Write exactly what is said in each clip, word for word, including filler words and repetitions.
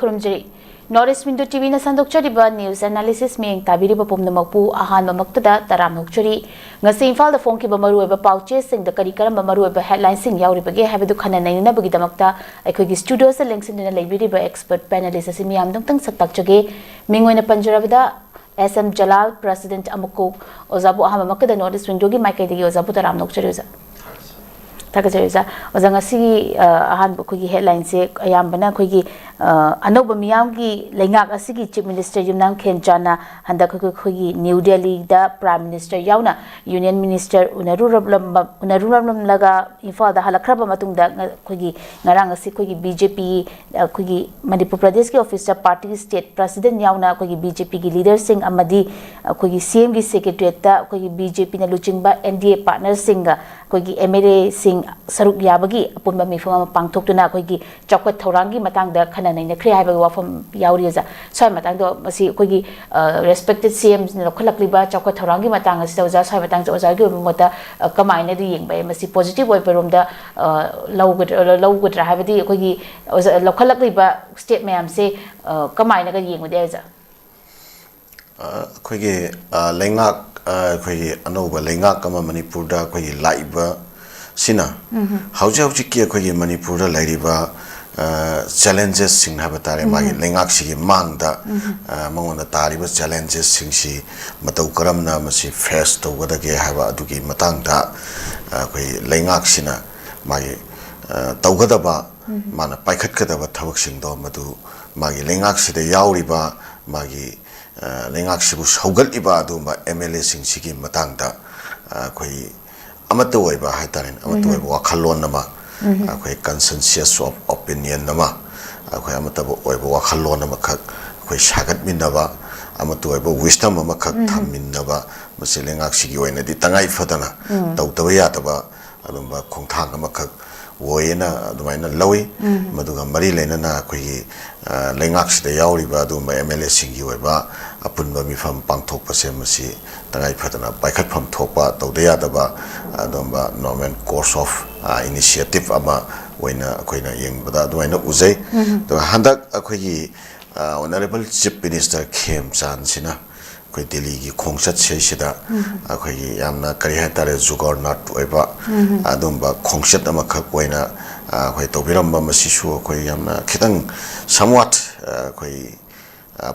ꯈꯨꯔꯨꯝꯖꯔꯤ꯫ North East Window ꯇꯤꯚꯤꯅ ꯁꯟꯗꯣꯛꯆꯔꯤꯕ news analysis ꯃꯤꯠꯌꯦꯡ ꯇꯥꯕꯤꯔꯤꯕ ꯄꯨꯝꯅꯃꯛꯄꯨ ꯑꯍꯥꯟꯕꯃꯛꯇꯗ ꯇꯔꯥꯝꯅ ꯑꯣꯛꯆꯔꯤ꯫ ꯉꯁꯤ ꯏꯝꯐꯥꯜꯗ ꯐꯣꯡꯈꯤꯕ ꯃꯔꯨꯑꯣꯏꯕ ꯄꯥꯎ ꯆꯦꯁꯤꯡꯗ ꯀꯔꯤ ꯀꯔꯝꯕ ꯃꯔꯨꯑꯣꯏꯕ headlineꯁꯤꯡ ꯌꯥꯎꯔꯤꯕꯒꯦ ꯍꯥꯏꯕꯗꯨ ꯈꯟꯅ ꯅꯩꯅꯅꯕꯒꯤꯗꯃꯛꯇ ꯑꯩꯈꯣꯏꯒꯤ studioꯗ ꯂꯦꯡꯁꯤꯟꯗꯨꯅ ꯂꯩꯕꯤꯔꯤꯕ expert panelist ꯑꯁꯤ ꯃꯤꯌꯥꯝꯗ ꯑꯃꯨꯛꯇꯪ ꯁꯛ ꯇꯥꯛꯆꯒꯦ꯫ ꯃꯤꯡ ꯑꯣꯏꯅ ꯄꯟꯖꯔꯕꯗ, S M Jalal, President ꯑꯃꯀꯣꯛ꯫ ꯑꯣꯖꯥꯕꯨ ꯑꯍꯥꯟꯕꯃꯛꯇꯗ North East Windowꯒꯤ ꯃꯥꯏꯀꯩꯗꯒꯤ ꯑꯣꯖꯥꯕꯨ ꯇꯔꯥꯝꯅ ꯑꯣꯛꯆꯔꯤ ꯑꯣꯖꯥ꯫ ꯊꯥꯒꯠꯆꯔꯤ ꯑꯣꯖꯥ꯫ ꯑꯣꯖꯥ, ꯉꯁꯤꯒꯤ, ꯑ, ꯑꯍꯥꯟꯕ ꯑꯩꯈꯣꯏꯒꯤ headlineꯁꯦ ꯑꯌꯥꯝꯕꯅ ꯑꯩꯈꯣꯏꯒꯤ, ꯑ, ꯑꯅꯧꯕ ꯃꯤꯌꯥꯝꯒꯤ ꯂꯩꯉꯥꯛ ꯑꯁꯤꯒꯤ Chief Minister ꯌꯨꯝꯅꯥꯝ ꯈꯦꯝꯆꯥꯟꯅ ꯍꯟꯗꯛ ꯑꯩꯈꯣꯏ, ꯑꯩꯈꯣꯏꯒꯤ New Delhiꯗ Prime Minister ꯌꯥꯎꯅ Union Minister ꯎꯅꯔꯨꯔꯕ-, ꯎꯅꯔꯨꯔꯝꯂꯒ ꯏꯝꯐꯥꯜꯗ ꯍꯜꯂꯛꯈ꯭ꯔꯕ ꯃꯇꯨꯡꯗ ꯉ-, ꯑꯩꯈꯣꯏꯒꯤ ꯉꯔꯥꯡ ꯑꯁꯤ ꯑꯩꯈꯣꯏꯒꯤ BJP, ꯑꯩꯈꯣꯏꯒꯤ ꯃꯅꯤꯄꯨꯔ ꯄ꯭ꯔꯗꯦꯁꯀꯤ officeꯇ party state president ꯌꯥꯎꯅ ꯑꯩꯈꯣꯏꯒꯤ BJPꯒꯤ leaderꯁꯤꯡ ꯑꯃꯗꯤ ꯑꯩꯈꯣꯏꯒꯤ CMꯒꯤ secretariatꯇ ꯑꯩꯈꯣꯏꯒꯤ BJPꯅ ꯂꯨꯆꯤꯡꯕ NDA partnerꯁꯤꯡꯒ ꯑꯩꯈꯣꯏꯒꯤ MLAꯁꯤꯡ ꯁꯔꯨꯛ ꯌꯥꯕꯒꯤ ꯑꯄꯨꯟꯕ ꯃꯤꯐꯝ ꯑꯃ ꯄꯥꯡꯊꯣꯛꯇꯨꯅ ꯑꯩꯈꯣꯏꯒꯤ ꯆꯥꯎꯈꯠ ꯊꯧꯔꯥꯡꯒꯤ ꯃꯇꯥꯡꯗ ꯈꯟꯅ ꯅꯩꯅꯈ꯭ꯔꯦ ꯍꯥꯏꯕꯒꯤ ꯋꯥꯐꯝ ꯌꯥꯎꯔꯤ ꯑꯣꯖꯥ꯫ ꯁ꯭ꯋꯥꯏ ꯃꯇꯥꯡꯗ ꯃꯁꯤ ꯑꯩꯈꯣꯏꯒꯤ, ꯑ, respected CMꯁꯤꯡꯅ ꯂꯧꯈꯠꯂꯛꯂꯤꯕ ꯆꯥꯎꯈꯠ ꯊꯧꯔꯥꯡꯒꯤ ꯃꯇꯥꯡ ꯑꯁꯤꯗ ꯑꯣꯖꯥ, ꯁ꯭ꯋꯥꯏ ꯃꯇꯥꯡꯗ ꯑꯣꯖꯥꯒꯤ ꯑꯣꯏꯕ ꯃꯣꯠꯇ, ꯑ, ꯀꯃꯥꯏꯅꯗꯤ ꯌꯦꯡꯕ ꯌꯥꯏ? ꯃꯁꯤ positive ꯑꯣꯏꯕ ꯔꯣꯝꯗ, ꯑ, ꯂꯧꯒꯗ꯭ꯔꯥ, ꯂꯧꯒꯗ꯭ꯔꯥ ꯍꯥꯏꯕꯗꯤ ꯑꯩꯈꯣꯏꯒꯤ ꯑꯣꯖꯥ, ꯂꯧꯈꯠꯂꯛꯂꯤꯕ step ꯃꯌꯥꯝꯁꯦ, ꯑ, ꯀꯃꯥꯏꯅꯒ ꯌꯦꯡꯕꯗꯤ ꯌꯥꯏ ꯑꯣꯖꯥ? ꯑ, ꯑꯩꯈꯣꯏꯒꯤ, ꯑ, ꯂꯩꯉꯥꯛ, ꯑ, ꯑꯩꯈꯣꯏꯒꯤ ꯑꯅꯧꯕ ꯂꯩꯉꯥꯛ ꯑꯃ ꯃꯅꯤꯄꯨꯔꯗ ꯑꯩꯈꯣꯏꯒꯤ ꯂꯥꯛꯏꯕ ꯁꯤꯅ ꯍꯧꯖꯤꯛ ꯍꯧꯖꯤꯛꯀꯤ ꯑꯩꯈꯣꯏꯒꯤ ꯃꯅꯤꯄꯨꯔꯗ ꯂꯩꯔꯤꯕ, ꯑ, challengesꯁꯤꯡ ꯍꯥꯏꯕ ꯇꯥꯔꯦ, ꯃꯥꯒꯤ ꯂꯩꯉꯥꯛꯁꯤꯒꯤ ꯃꯥꯡꯗ, ꯑ, ꯃꯉꯣꯟꯗ ꯇꯥꯔꯤꯕ challengesꯁꯤꯡꯁꯤ ꯃꯇꯧ ꯀꯔꯝꯅ ꯃꯁꯤ face ꯇꯧꯒꯗꯒꯦ ꯍꯥꯏꯕ ꯑꯗꯨꯒꯤ ꯃꯇꯥꯡꯗ, ꯑ, ꯑꯩꯈꯣꯏ ꯂꯩꯉꯥꯛꯁꯤꯅ ꯃꯥꯒꯤ, ꯑ, ꯇꯧꯒꯗꯕ, ꯃꯥꯅ ꯄꯥꯏꯈꯠꯀꯗꯕ ꯊꯕꯛꯁꯤꯡꯗꯣ ꯃꯗꯨ ꯃꯥꯒꯤ ꯂꯩꯉꯥꯛꯁꯤꯗ ꯌꯥꯎꯔꯤꯕ ꯃꯥꯒꯤ, ꯑ, ꯂꯩꯉꯥꯛꯁꯤꯕꯨ ꯁꯧꯒꯠꯂꯤꯕ ꯑꯗꯨꯒꯨꯝꯕ MLAꯁꯤꯡꯁꯤꯒꯤ ꯃꯇꯥꯡꯗ, ꯑ, ꯑꯩꯈꯣꯏ ꯑꯃꯠꯇ ꯑꯣꯏꯕ ꯍꯥꯏꯇꯥꯔꯦꯅꯦ, ꯑꯃꯠꯇ ꯑꯣꯏꯕ ꯋꯥꯈꯜꯂꯣꯟ ꯑꯃ, ꯑꯩꯈꯣꯏ consensus of opinion ꯑꯃ, ꯑꯩꯈꯣꯏ ꯑꯃꯠꯇ ꯑꯣꯏꯕ ꯋꯥꯈꯜꯂꯣꯟ ꯑꯃꯈꯛ ꯑꯩꯈꯣꯏ ꯁꯥꯒꯠꯃꯤꯟꯅꯕ, ꯑꯃꯠꯇ ꯑꯣꯏꯕ wisdom ꯑꯃꯈꯛ ꯊꯝꯃꯤꯟꯅꯕ, ꯃꯁꯤ ꯂꯩꯉꯥꯛꯁꯤꯒꯤ ꯑꯣꯏꯅꯗꯤ ꯇꯉꯥꯏ ꯐꯗꯅ ꯇꯧꯗꯕ ꯌꯥꯗꯕ ꯑꯗꯨꯝꯕ ꯈꯣꯡꯊꯥꯡ ꯑꯃꯈꯛ ꯑꯣꯏꯌꯦꯅ ꯑꯗꯨꯃꯥꯏꯅ ꯂꯧꯏ꯫ ꯃꯗꯨꯒ ꯃꯔꯤ ꯂꯩꯅꯅ ꯑꯩꯈꯣꯏꯒꯤ, ꯑ, ꯂꯩꯉꯥꯛꯁꯤꯗ ꯌꯥꯎꯔꯤꯕ ꯑꯗꯨꯒꯨꯝꯕ MLAꯁꯤꯡꯒꯤ ꯑꯣꯏꯕ ꯑꯄꯨꯟꯕ ꯃꯤꯐꯝ ꯄꯥꯡꯊꯣꯛꯄꯁꯦ ꯃꯁꯤ ꯇꯉꯥꯏ ꯐꯗꯅ ꯄꯥꯏꯈꯠꯐꯝ ꯊꯣꯛꯄ, ꯇꯧꯗ ꯌꯥꯗꯕ ꯑꯗꯨꯒꯨꯝꯕ normal course of, ꯑ, initiative ꯑꯃ ꯑꯣꯏꯅ ꯑꯩꯈꯣꯏꯅ ꯌꯦꯡꯕꯗ ꯑꯗꯨꯃꯥꯏꯅ ꯎꯖꯩ꯫ ꯑꯗꯨꯒ ꯍꯟꯗꯛ ꯑꯩꯈꯣꯏꯒꯤ ꯑꯣꯅꯔꯦꯕꯜ ꯆꯤꯐ ꯃꯤꯅꯤꯁꯇꯔ ꯈꯦꯝꯆꯥꯟꯁꯤꯅ ꯑꯩꯈꯣꯏ ꯗꯦꯜꯂꯤꯒꯤ ꯈꯣꯡꯆꯠꯁꯤꯗꯩꯁꯤꯗ ꯑꯩꯈꯣꯏꯒꯤ ꯌꯥꯝꯅ ꯀꯔꯤ ꯍꯥꯏꯇꯥꯔꯦ, ꯖꯨꯒꯔꯅꯥꯠ ꯑꯣꯏꯕ ꯑꯗꯨꯝꯕ ꯈꯣꯡꯆꯠ ꯑꯃꯈꯛ ꯑꯣꯏꯅ ꯑꯩꯈꯣꯏ ꯇꯧꯕꯤꯔꯝꯕ, ꯃꯁꯤꯁꯨ ꯑꯩꯈꯣꯏ ꯌꯥꯝꯅ ꯈꯤꯇꯪ somewhat ꯑꯩꯈꯣꯏ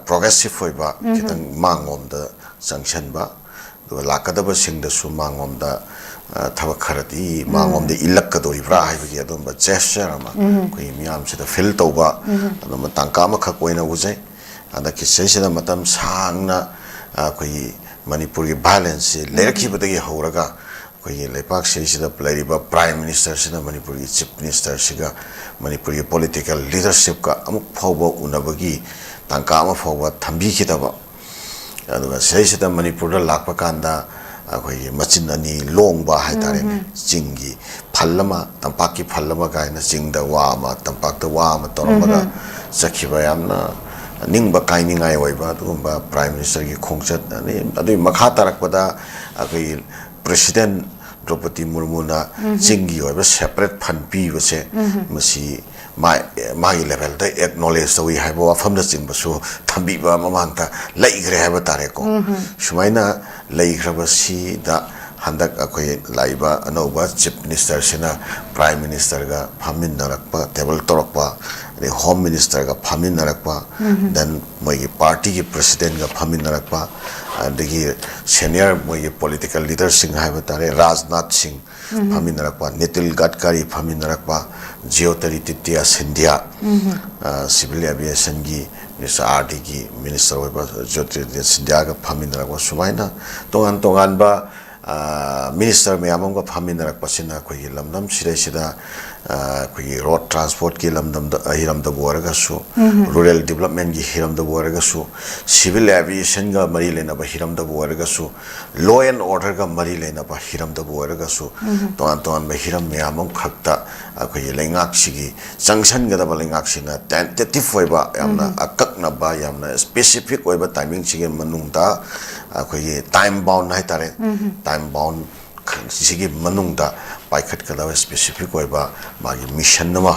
ꯄ꯭ꯔꯣꯒ꯭ꯔꯦꯁꯤꯞ ꯑꯣꯏꯕ, ꯈꯤꯇꯪ ꯃꯥꯡꯂꯣꯝꯗ ꯆꯪꯁꯤꯟꯕ, ꯑꯗꯨꯒ ꯂꯥꯛꯀꯗꯕꯁꯤꯡꯗꯁꯨ ꯃꯥꯡꯂꯣꯝꯗ ꯊꯕꯛ ꯈꯔꯗꯤ ꯃꯥꯡꯂꯣꯝꯗ ꯏꯜꯂꯛꯀꯗꯧꯔꯤꯕ꯭ꯔꯥ ꯍꯥꯏꯕꯒꯤ ꯑꯗꯨꯝꯕ ꯖꯦꯁꯆꯔ ꯑꯃ ꯑꯩꯈꯣꯏꯒꯤ ꯃꯤꯌꯥꯝꯁꯤꯗ ꯐꯤꯜ ꯇꯧꯕ ꯑꯗꯨꯝꯕ ꯇꯥꯡꯀꯛ ꯑꯃꯈꯛ ꯑꯣꯏꯅ ꯎꯖꯩ꯫ ꯍꯟꯗꯛꯀꯤ ꯁꯤꯗꯩꯁꯤꯗ ꯃꯇꯝ ꯁꯥꯡꯅ ꯑꯩꯈꯣꯏꯒꯤ ꯃꯅꯤꯄꯨꯔꯒꯤ ꯚꯥꯏꯂꯦꯟꯁꯁꯤ ꯂꯩꯔꯛꯈꯤꯕꯗꯒꯤ ꯍꯧꯔꯒ ꯑꯩꯈꯣꯏꯒꯤ ꯂꯩꯄꯥꯛꯁꯤꯗꯩꯁꯤꯗ ꯂꯩꯔꯤꯕ ꯄ꯭ꯔꯥꯏꯝ ꯃꯤꯅꯤꯁꯇꯔꯁꯤꯅ ꯃꯅꯤꯄꯨꯔꯒꯤ ꯆꯤꯐ ꯃꯤꯅꯤꯁꯇꯔꯁꯤꯒ ꯃꯅꯤꯄꯨꯔꯒꯤ ꯄꯣꯂꯤꯇꯤꯀꯦꯜ ꯂꯤꯗꯔꯁꯤꯞꯀ ꯑꯃꯨꯛ ꯐꯥꯎꯕ ꯎꯅꯕꯒꯤ ꯇꯥꯡꯀꯛ ꯑꯃ ꯐꯥꯎꯕ ꯊꯝꯕꯤꯈꯤꯗꯕ, ꯑꯗꯨꯒ ꯁꯤꯗꯩꯁꯤꯗ ꯃꯅꯤꯄꯨꯔꯗ ꯂꯥꯛꯄ ꯀꯥꯟꯗ ꯑꯩꯈꯣꯏꯒꯤ ꯃꯆꯤꯟ ꯑꯅꯤ ꯂꯣꯡꯕ ꯍꯥꯏꯇꯥꯔꯦꯅꯦ, ꯆꯤꯡꯒꯤ ꯐꯜ ꯑꯃ, ꯇꯝꯄꯥꯛꯀꯤ ꯐꯜ ꯑꯃ ꯀꯥꯏꯅ, ꯆꯤꯡꯗ ꯋꯥ ꯑꯃ, ꯇꯝꯄꯥꯛꯇ ꯋꯥ ꯑꯃ ꯇꯧꯔꯝꯃꯒ ꯆꯠꯈꯤꯕ ꯌꯥꯝꯅ ꯅꯤꯡꯕ ꯀꯥꯏꯅꯤꯡꯉꯥꯏ ꯑꯣꯏꯕ ꯑꯗꯨꯒꯨꯝꯕ ꯄ꯭ꯔꯥꯏꯝ ꯃꯤꯅꯤꯁꯇꯔꯒꯤ ꯈꯣꯡꯆꯠ꯫ ꯑꯗꯩ ꯑꯗꯨꯒꯤ ꯃꯈꯥ ꯇꯥꯔꯛꯄꯗ ꯑꯩꯈꯣꯏꯒꯤ ꯄ꯭ꯔꯦꯁꯤꯗꯦꯟ ꯗ꯭ꯔꯧꯄꯗꯤ ꯃꯨꯔꯃꯨꯅ ꯆꯤꯡꯒꯤ ꯑꯣꯏꯕ ꯁꯦꯄꯔꯦꯠ ꯐꯟ ꯄꯤꯕꯁꯦ, ꯃꯁꯤ ꯃꯥ-, ꯃꯥꯒꯤ ꯂꯦꯚꯦꯜꯗ ꯑꯦꯛꯅꯣꯂꯦꯖ ꯇꯧꯏ ꯍꯥꯏꯕ ꯋꯥꯐꯝꯅꯆꯤꯡꯕꯁꯨ ꯊꯝꯕꯤꯕ ꯃꯃꯥꯡꯗ ꯂꯩꯈ꯭ꯔꯦ ꯍꯥꯏꯕ ꯇꯥꯔꯦꯀꯣ꯫ ꯁꯨꯃꯥꯏꯅ ꯂꯩꯈ꯭ꯔꯕꯁꯤꯗ ꯍꯟꯗꯛ ꯑꯩꯈꯣꯏ ꯂꯥꯛꯏꯕ ꯑꯅꯧꯕ ꯆꯤꯐ ꯃꯤꯅꯤꯁꯇꯔꯁꯤꯅ ꯄ꯭ꯔꯥꯏꯝ ꯃꯤꯅꯤꯁꯇꯔꯒ ꯐꯝꯃꯤꯟꯅꯔꯛꯄ, ꯇꯦꯕꯜ ꯇꯧꯔꯛꯄ, ꯑꯗꯩ ꯍꯣꯝ ꯃꯤꯅꯤꯁꯇꯔꯒ ꯐꯝꯃꯤꯟꯅꯔꯛꯄ, ꯗꯦꯟ ꯃꯣꯏꯒꯤ ꯄꯥꯔꯇꯤꯒꯤ ꯄ꯭ꯔꯁꯤꯗꯦꯟꯒ ꯐꯝꯃꯤꯟꯅꯔꯛꯄ, ꯑꯗꯒꯤ ꯁꯦꯅꯤꯌꯔ ꯃꯣꯏꯒꯤ ꯄꯣꯂꯤꯇꯤꯀꯦꯜ ꯂꯤꯗꯔꯁꯤꯡ ꯍꯥꯏꯕ ꯇꯥꯔꯦ, ꯔꯥꯖꯅꯥꯊ ꯁꯤꯡ ꯐꯝꯃꯤꯟꯅꯔꯛꯄ, ꯅꯤꯇꯤꯜ ꯒꯗꯀꯥꯔꯤ ꯐꯝꯃꯤꯟꯅꯔꯛꯄ, ꯖꯤꯑꯣꯇꯔꯤꯇꯤꯇ꯭ꯌꯥ Scindia, civil ꯑꯦꯚꯤꯌꯦꯁꯟꯒꯤ minister, R ꯗꯤꯒꯤ minister ꯑꯣꯏꯕ ꯖꯤꯑꯣꯇꯔꯤꯇꯤꯇ꯭ꯌꯥ ꯁꯤꯟꯙꯤꯌꯥꯒ ꯐꯝꯃꯤꯟꯅꯔꯛꯄ, ꯁꯨꯃꯥꯏꯅ ꯇꯣꯉꯥꯟ ꯇꯣꯉꯥꯟꯕ ꯃꯤꯅꯤꯁꯇꯔ ꯃꯌꯥꯝ ꯑꯃꯒ ꯐꯝꯃꯤꯟꯅꯔꯛꯄꯁꯤꯅ ꯑꯩꯈꯣꯏꯒꯤ ꯂꯝꯗꯝ ꯁꯤꯗꯩꯁꯤꯗ ꯑꯩꯈꯣꯏꯒꯤ ꯔꯣꯗ ꯇ꯭ꯔꯥꯟꯁꯄꯣꯔꯠꯀꯤ ꯂꯝꯗꯝꯗ, ꯍꯤꯔꯝꯗꯕꯨ ꯑꯣꯏꯔꯒꯁꯨ, ꯔꯨꯔꯦꯜ ꯗꯤꯕꯂꯞꯃꯦꯟꯒꯤ ꯍꯤꯔꯝꯗꯕꯨ ꯑꯣꯏꯔꯒꯁꯨ, ꯁꯤꯚꯤꯜ ꯑꯦꯚꯤꯌꯦꯁꯟꯒ ꯃꯔꯤ ꯂꯩꯅꯕ ꯍꯤꯔꯝꯗꯕꯨ ꯑꯣꯏꯔꯒꯁꯨ, ꯂꯣ ꯑꯦꯟ ꯑꯣꯔꯗꯔꯒ ꯃꯔꯤ ꯂꯩꯅꯕ ꯍꯤꯔꯝꯗꯕꯨ ꯑꯣꯏꯔꯒꯁꯨ, ꯇꯣꯉꯥꯟ ꯇꯣꯉꯥꯟꯕ ꯍꯤꯔꯝ ꯃꯌꯥꯝ ꯑꯃꯈꯛꯇ ꯑꯩꯈꯣꯏꯒꯤ ꯂꯩꯉꯥꯛꯁꯤꯒꯤ ꯆꯪꯁꯤꯟꯒꯗꯕ, ꯂꯩꯉꯥꯛꯁꯤꯅ ꯇꯦꯟꯇꯦꯇꯤꯞ ꯑꯣꯏꯕ, ꯌꯥꯝꯅ ꯑꯀꯛꯅꯕ, ꯌꯥꯝꯅ ꯁ꯭ꯄꯦꯁꯤꯐꯤꯛ ꯑꯣꯏꯕ ꯇꯥꯏꯃꯤꯡꯁꯤꯒꯤ ꯃꯅꯨꯡꯗ ꯑꯩꯈꯣꯏꯒꯤ ꯇꯥꯏꯝ ꯕꯥꯎꯟ ꯍꯥꯏꯇꯥꯔꯦ, ꯇꯥꯏꯝ ꯕꯥꯎꯟ ꯈ-, ꯁꯤꯒꯤ ꯃꯅꯨꯡꯗ ꯄꯥꯏꯈꯠꯀꯗꯕ specific ꯑꯣꯏꯕ ꯃꯥꯒꯤ mission ꯑꯃ,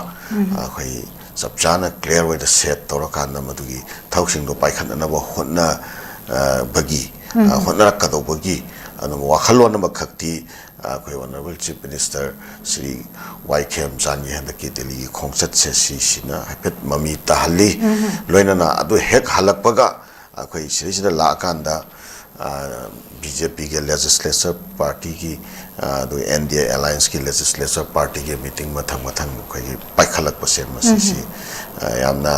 ꯑ, ꯑꯩꯈꯣꯏ ꯆꯞ ꯆꯥꯅ clear ꯑꯣꯏꯅ set ꯇꯧꯔꯀꯥꯟꯗ ꯃꯗꯨꯒꯤ ꯊꯕꯛꯁꯤꯡꯗꯣ ꯄꯥꯏꯈꯠꯅꯅꯕ ꯍꯣꯠꯅ-, ꯑ, ꯕꯒꯤ, ꯑ, ꯍꯣꯠꯅꯔꯛꯀꯗꯧꯕꯒꯤ ꯑꯗꯨꯝ ꯋꯥꯈꯜꯂꯣꯟ ꯑꯃꯈꯛꯇꯤ, ꯑ, ꯑꯩꯈꯣꯏ Honourable Chief Minister ꯁ꯭ꯔꯤ ꯋꯥꯏ ꯈꯦꯝꯆꯥꯟꯒꯤ ꯍꯟꯗꯛꯀꯤ ꯗꯦꯜꯂꯤꯒꯤ ꯈꯣꯡꯆꯠꯁꯦ ꯁꯤꯁꯤꯅ ꯍꯥꯏꯐꯦꯠ ꯃꯃꯤ ꯇꯥꯍꯜꯂꯤ꯫ ꯂꯣꯏꯅꯅ ꯑꯗꯨ ꯍꯦꯛ ꯍꯜꯂꯛꯄꯒ ꯑꯩꯈꯣꯏ ꯁꯤꯗꯩꯁꯤꯗ ꯂꯥꯛꯑꯀꯥꯟꯗ, ꯑ, BJPꯒꯤ legislature partyꯒꯤ, ꯑ, ꯑꯗꯨꯒ NDA allianceꯀꯤ legislature partyꯒꯤ meeting ꯃꯊꯪ ꯃꯊꯪ ꯑꯩꯈꯣꯏꯒꯤ ꯄꯥꯏꯈꯠꯂꯛꯄꯁꯦ ꯃꯁꯤꯁꯤ, ꯑ, ꯌꯥꯝꯅ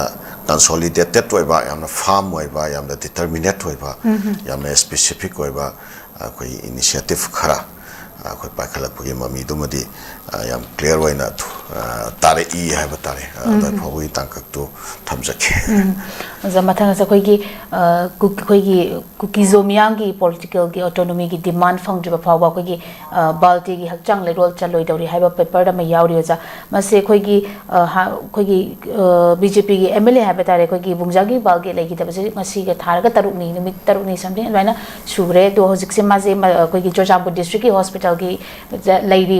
consolidated ꯑꯣꯏꯕ, ꯌꯥꯝꯅ firm ꯑꯣꯏꯕ, ꯌꯥꯝꯅ determinate ꯑꯣꯏꯕ, ꯌꯥꯝꯅ specific ꯑꯣꯏꯕ ꯑꯩꯈꯣꯏ initiative ꯈꯔ ꯑꯩꯈꯣꯏ ꯄꯥꯏꯈꯠꯂꯛꯄꯒꯤ ꯃꯃꯤꯗꯨꯃꯗꯤ, ꯑ, ꯌꯥꯝ clear ꯑꯣꯏꯅ, ꯑ, ꯇꯥꯔꯛꯏ ꯍꯥꯏꯕ ꯇꯥꯔꯦ꯫ ꯑ, ꯑꯗ ꯐꯥꯎꯕꯒꯤ ꯇꯥꯡꯀꯛꯇꯨ ꯊꯝꯖꯒꯦ꯫ ꯑꯣꯖꯥ, ꯃꯊꯪ ꯑꯁꯤ ꯑꯩꯈꯣꯏꯒꯤ, ꯑ, ꯀꯨ-, ꯑꯩꯈꯣꯏꯒꯤ ꯀꯨꯀꯤꯖꯣ ꯃꯤꯌꯥꯝꯒꯤ politicalꯒꯤ autonomyꯒꯤ demand ꯐꯪꯗ꯭ꯔꯤꯕ ꯐꯥꯎꯕ ꯑꯩꯈꯣꯏꯒꯤ, ꯑ, ꯕꯥꯜꯇꯤꯒꯤ ꯍꯛꯆꯥꯡ ꯂꯩꯔꯣꯜ ꯆꯜꯂꯣꯏꯗꯧꯔꯤ ꯍꯥꯏꯕ paperꯗ ꯑꯃ ꯌꯥꯎꯔꯤ ꯑꯣꯖꯥ꯫ ꯃꯁꯤ ꯑꯩꯈꯣꯏꯒꯤ, ꯑ, ꯍꯥ-, ꯑꯩꯈꯣꯏꯒꯤ, ꯑ, BJPꯒꯤ MLA ꯍꯥꯏꯕ ꯇꯥꯔꯦ, ꯑꯩꯈꯣꯏꯒꯤ ꯕꯨꯡꯖꯥꯒꯤ ꯕꯥꯜꯒꯤ ꯂꯩꯈꯤꯗꯕꯁꯤ ꯉꯁꯤꯒ ꯊꯥꯔꯒ ꯇꯔꯨꯛꯅꯤ, ꯅꯨꯃꯤꯠ ꯇꯔꯨꯛꯅꯤ something ꯑꯗꯨꯃꯥꯏꯅ ꯁꯨꯔꯦ꯫ ꯑꯗꯣ ꯍꯧꯖꯤꯛꯁꯦ ꯃꯥꯁꯦ ꯃ-, ꯑꯩꯈꯣꯏꯒꯤ ꯆꯨꯔꯆꯥꯟꯄꯨꯔ districtꯀꯤ hospitalꯒꯤ ꯂꯩꯔꯤ꯫